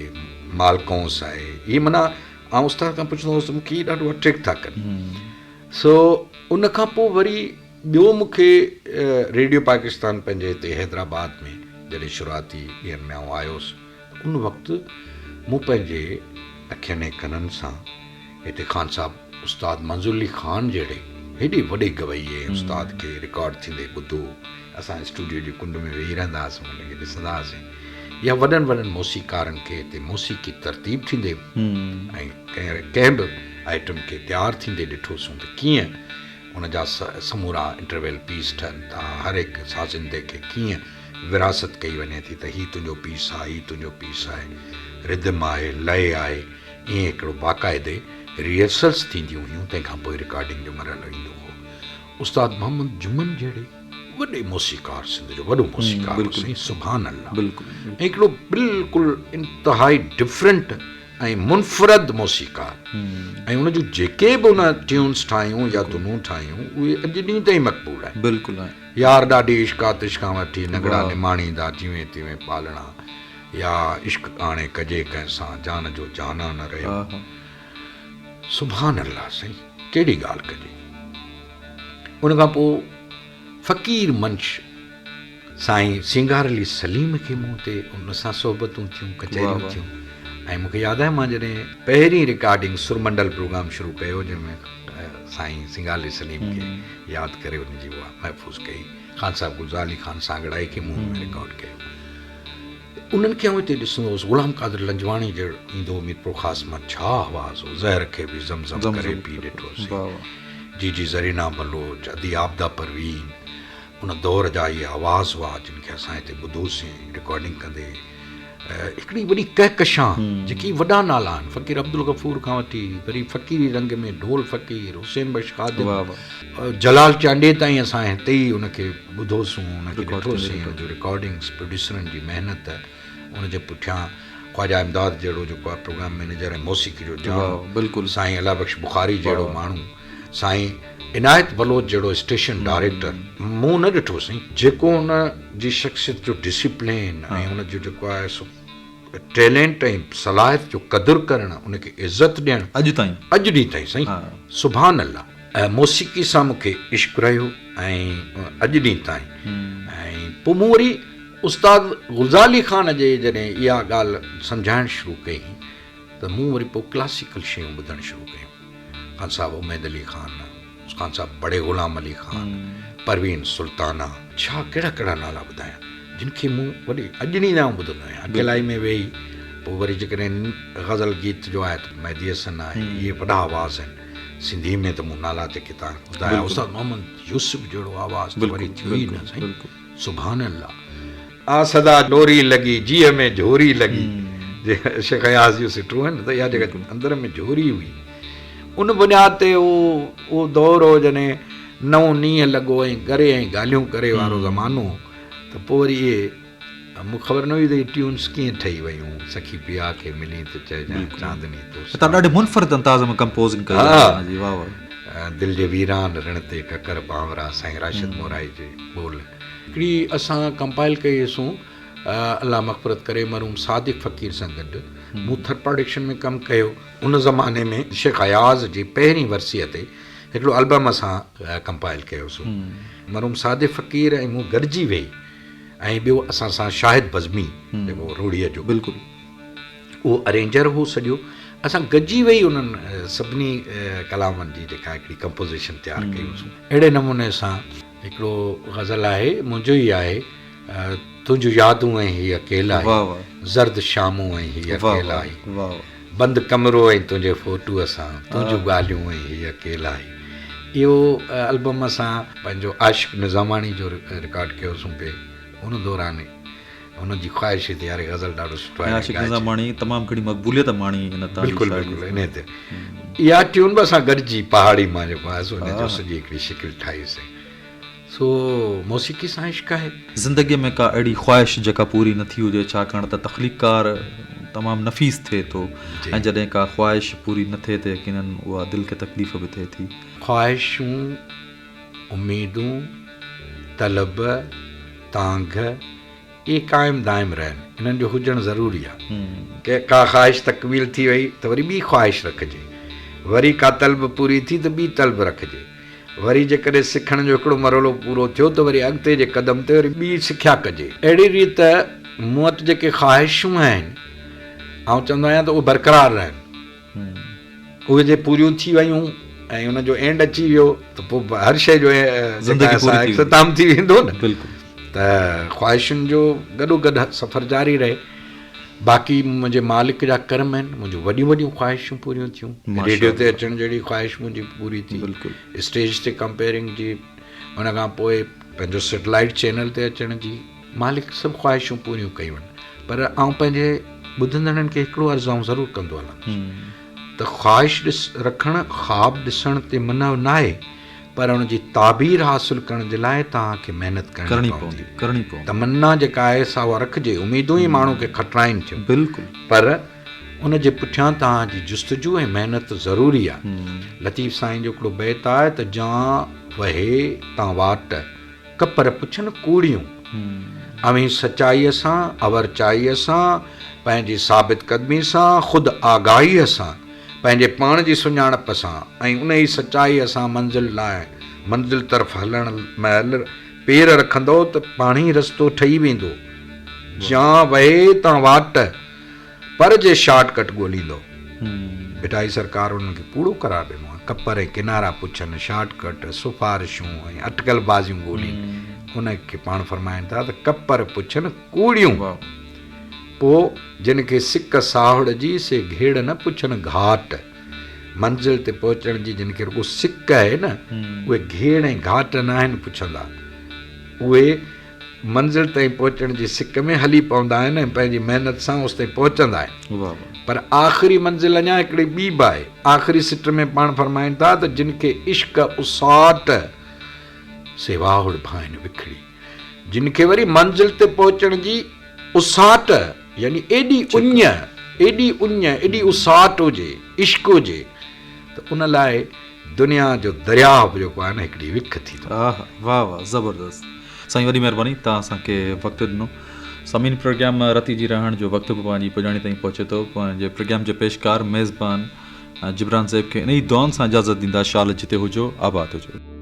مالڪونس آهي، هي معنيٰ آئون استاد کان پڇندو هوس ته مون کي هي ڏاڍو اٽريڪٽ ٿا ڪن. سو ان کان پوء وري ٻيو مون کي ريڊيو پاڪستان پنهنجي هتي حيدرآباد ۾ جڏهن شروعاتي ڏينهن ۾ آئون آيو هوس ته ان وقت مون پنهنجي اکين ۽ ڪنن سان هتي خان صاحب استاد منظور علي خان جهڙي هيڏي وڏي گويي ۽ استاد کي رڪارڊ ٿيندي ٻڌو. اسان اسٽوڊيو جي ڪنڊ ۾ ويهي رهندا هئاسون انهن کي ڏسندا هئاسين يا وڏن وڏن موسيقارن کي هتي موسيقي ترتيب ٿيندي ۽ ڪنهن به آئٽم کي تيار ٿيندي ڏٺوسون ته ڪيئن ان جا سمورا انٽرويل پيس ٺهن ٿا، هر هڪ سازندي کي ڪيئن ورهاست ڪئي وڃي ٿي ته هي تنهنجو پيس آهي، هي تنهنجو پيس آهي، ردم آهي، لئي آهي، ائين هڪڙو باقاعدي ريهرسلز ٿينديون هيون، تنهن کان پوء رڪارڊنگ جو مرحلو ايندو هو. استاد محمد جمن جهڙي وڏي موسيقار سنڌ جو وڏو موسيقار هو سائين سبحان الله ۽ هڪڙو بلڪل انتهائي ڊفرنٽ ۽ منفرد موسيقار ۽ ان جون جيڪي به ان ٽيونس ٺاهيون يا ڌنون ٺاهيون اهي اڄ ڏينهن تائين مقبول آهن. بلڪل آهن. يار ڏاڍي عشق آتش کان وٺي نگڙا نماڻيندا جيوين تيوين پالڻا يا عشق آڻي ڪجي ڪنهن سان جان جو جانان نه رهيو. سبحان الله سائين ڪهڙي ڳالهه ڪجي. ان کان پوء فقير منش سائين سينگار علي سليم کي مون تي ان سان صحبتون ٿيون ڪچهريون ٿيون ۽ مون کي ياد آهي مان جڏهن پهرين رڪارڊنگ سرمنڊل پروگرام شروع ڪيو جنهن ۾ سائين سينگار علي سليم کي ياد ڪري ان جي اها محفوظ ڪئي خان صاحب گلزار علي خان سانگڙائي کي مون ان ۾ رڪارڊ ڪيو. انهن کي آئون هتي ڏسندو هوس. غلام قادر لنجواڻي جهڙو ايندو هو ميرپورخاص مان، ڇا آواز هو، زهر کي به زم زم ڪري پي ڏٺوسين. جي جي زرينا بلوچ، ادي عابده پروين، ان دور جا اهي آواز هئا جن کي اسان هتي ٻڌوسين رڪارڊنگ ڪندي. هڪڙي وڏي ڪهڪشان جيڪي وڏا نالا آهن فقير عبدالغفور کان وٺي وري فقيري رنگ ۾ ڍول فقير، حسين بخش خادم، جلال چانڊيي تائين اسان هتي ئي ان کي ٻڌوسون، ان کي ڏٺوسين، ان جون رڪارڊنگس، پروڊيوسرن جي محنت، ان جي پٺيان خواجه امداد جهڙو جيڪو آهي پروگرام مئنيجر ۽ موسيقي جو ڄاڻو، سائين الله بخش بخاري جهڙو ماڻهو، سائين عنايت بلوچ جهڙو اسٽيشن ڊائريڪٽر مون نه ڏٺو سائين، جيڪو ان جي شخصيت جو ڊسيپلين ۽ ان جو جيڪو آهي سو ٽيلنٽ ۽ صلاحيت جو قدر ڪرڻ، ان کي عزت ڏيڻ، اڄ تائين اڄ ڏينهن تائين سائين سبحان الله. موسيقي سان مون کي عشق رهيو ۽ اڄ ڏينهن تائين ۽ پوء مون وري استاد گلزار علي خان جي جڏهن اها ڳالهه سمجهائڻ شروع ڪئي ته مون وري پوء ڪلاسيڪل شيون ٻڌڻ شروع ڪيون. خان صاحب اميد علي خان، خان صاحب بڙي غلام علي خان، پروين سلطانه، ڇا ڪهڙا ڪهڙا نالا ٻڌايان جن کي مون وڏي اڄ ڏينهن تائين آئون ٻڌندو آهيان. اڪيلائي ۾ ويهي پوء وري جيڪڏهن غزل گيت جو آهي ته مهدي حسن آهي، اهي وڏا آواز آهن سنڌي ۾ ته مون نالا جيڪي توهان کي ٻڌايا. استاد محمد يوسف جهڙو آواز ته وري ٿيو ئي نه سائين، سبحان الله. آ سدا لوري لڳي، جيء ۾ جهوري لڳي، جي شيخ اياز جون سٽون آهن ته اها جيڪا اندر ۾ جهوري هئي ان بنياد تي اهو اهو دور هو جڏهن نئون نينهن لڳو ۽ ڳري ۽ ڳالهيون ڪري وارو زمانو هو ته پوء وري اهي مون کي خبر نه هئي ته اهي ٽيونس ڪيئن ٺهي ويون، سکي پيا کي ملين ته چئجانء چاندني تو سان. تان ڏاڍي منفرد انداز ۾ ڪمپوزنگ ڪئي آهي هن جي، واهه واهه. دل جي ويران رڻ تي ڪڪر بانورا سائين راشد مورائي جي ٻول. هڪڙي اسان ڪمپائل ڪئي هئيسون الله مغفرت ڪري مرحوم صادق فقير سان گڏ مون ٿر پروڊڪشن ۾ ڪم ڪيو ان زماني ۾ شيخ اياز جي پهرين ورسيء تي هڪڙو البم اسان ڪمپائل ڪيوسون مرحوم صادق فقير ۽ مون گڏجي ويهي ۽ ٻيو اسان سان شاهد بزمي جيڪو روهڙيء جو بلڪل اهو ارينجر هو سڄو اسان گڏجي ويهي انهن سڀني ڪلامن جي جيڪا هڪڙي ڪمپوزيشن تيار ڪئي هئيسون اهڙي نموني سان هڪڙو غزل آهي منهنجو ئي آهي تنهنجون يادون ۽ هي اڪيلائي زرد شامون ۽ هي اڪيلائي بند ڪمرو ۽ تنهنجي فوٽوء سان تنهنجون ڳالهيون ۽ هي اڪيلائي اهو البم اسان پنهنجو عاشق نظاماڻي جو رڪارڊ ڪيوسون پئي ان دوران هن جي خواهش هئي ته يار هي غزل ڏاڍو سٺو آهي عاشق نظاماڻي تمام گهڻي مقبوليت ماڻي هن تان بلڪل بلڪل انهي تي اها ٽيون به اسان گڏجي پهاڙي مان جيڪو آهي سو ان جو سڄي هڪڙي شڪل ٺاهي سين سو موسيقي سان عشق آهي. زندگيء ۾ ڪا اهڙي خواهش جيڪا پوري نه ٿي هجي ڇاڪاڻ ته تخليقڪار تمام نفيس ٿئي ٿو ۽ جڏهن ڪا خواهش پوري نه ٿئي ته يقينن اها دل کي تڪليف به ٿئي ٿي. خواهشون، اميدون، طلب، تانگهه، اهي قائم دائم رهن، انهن جو هجڻ ضروري آهي. ڪي ڪا خواهش تڪميل ٿي وئي ته وري ٻي خواهش رکجي، وري ڪا طلب پوري ٿي ته ٻي طلب رکجي، وري جيڪڏهن سکڻ جو هڪڙو مرحلو پورو ٿيو ته وري اڳتي جي قدم تي وري ٻي سکيا ڪجي. اهڙي ريت مون وٽ جيڪي خواهشون آهن، آئون چوندو آهيان ته اهي برقرار رهن. اهي جي پوريون ٿي ويون ۽ ان جو اينڊ اچي ويو ته پوء هر شيء جو اختتام ٿي ويندو نه. بلڪل. ته خواهشن جو گڏو گڏ سفر جاري رهي. باقي منهنجي مالڪ جا ڪرم آهن، منهنجون وڏيون وڏيون خواهشون پوريون ٿيون. ريڊيو تي اچڻ جهڙي خواهش منهنجي پوري ٿي. بلڪل. اسٽيج تي ڪمپيئرنگ جي، ان کان پوء پنهنجو سيٽلائيٽ چينل تي اچڻ جي. مالڪ سڀ خواهشون پوريون ڪيون آهن. پر آئون پنهنجي ٻڌندڙن کي هڪڙو عرض آئون ضرور ڪندو هلندس ته خواهش ڏس رکڻ خواب ڏسڻ تي منع ناهي پر ان جي تعبير حاصل ڪرڻ جي لاء توهان کي محنت ڪرڻي پوندي. ڪرڻي پوندي. تمنا جيڪا آهي سا اها رکجي، اميدون ئي ماڻهو کي کٽرائين ٿيون. بلڪل. پر ان جي پٺيان توهان جي جستجو ۽ محنت ضروري آهي. لطيف سائين جو هڪڙو بيت آهي ته جان وهي تان واٽ، ڪپر پڇن ڪوڙيون. اوهين سچائيء سان، اورچائيء سان، پنهنجي ثابت قدمي سان، خود آگاهيء سان، پنهنجي پاڻ جي سڃاڻپ سان ۽ انهيء سچائيء سان منزل لاء منزل طرف هلڻ مهل پير رکندؤ ته پاڻهي رستو ٺهي ويندو. جان وهي تان واٽ، پر جي شارٽ ڪٽ ڳوليندؤ. ڀٽائي سرڪار انهن کي ڪوڙو قرار ڏنو آهي. ڪپر ۽ ڪنارا پڇن، شارٽ ڪٽ، سفارشون ۽ اٽڪل بازيون ڳولين. ان کي پاڻ فرمائن ٿا ته ڪپر پڇن ڪوڙيون. پوء جن کي سڪ ساهڙ جي، سي گهيڙ نه پڇن گهاٽ. منزل تي پهچڻ جي جن کي رڳو سڪ آهي نه، اهي گهيڙ ۽ گهاٽ ناهن پڇندا. اهي منزل تائين پهچڻ جي سڪ ۾ هلي پوندا آهن ۽ پنهنجي محنت سان اوستائين پهچندا آهن. پر آخري منزل اڃا هڪڙي ٻي به آهي. آخري سٽ ۾ پاڻ فرمائن ٿا ته جن کي عشق اساٽ، سي واهڙ ڀائن وکڙي. جن کي وري منزل تي پهچڻ جي اساٽ يعني ايڏي اڃ، ايڏي اڃ، ايڏي اساٽ هجي، عشق هجي ته ان لاء دنيا جو درياهه به جيڪو آهي نه هڪڙي وک ٿي ٿو. آها واه واه زبردست سائين وڏي مهرباني توهان اسان کي وقت ڏنو سامعين پروگرام رتي جي رهاڻ جو وقت به پنهنجي پڄاڻي تائين پهچي ٿو پنهنجي پروگرام جي پيشڪار ميزبان جبران زيب کي انهي دعائن سان اجازت ڏيندا شال جتي هجو آباد هجو.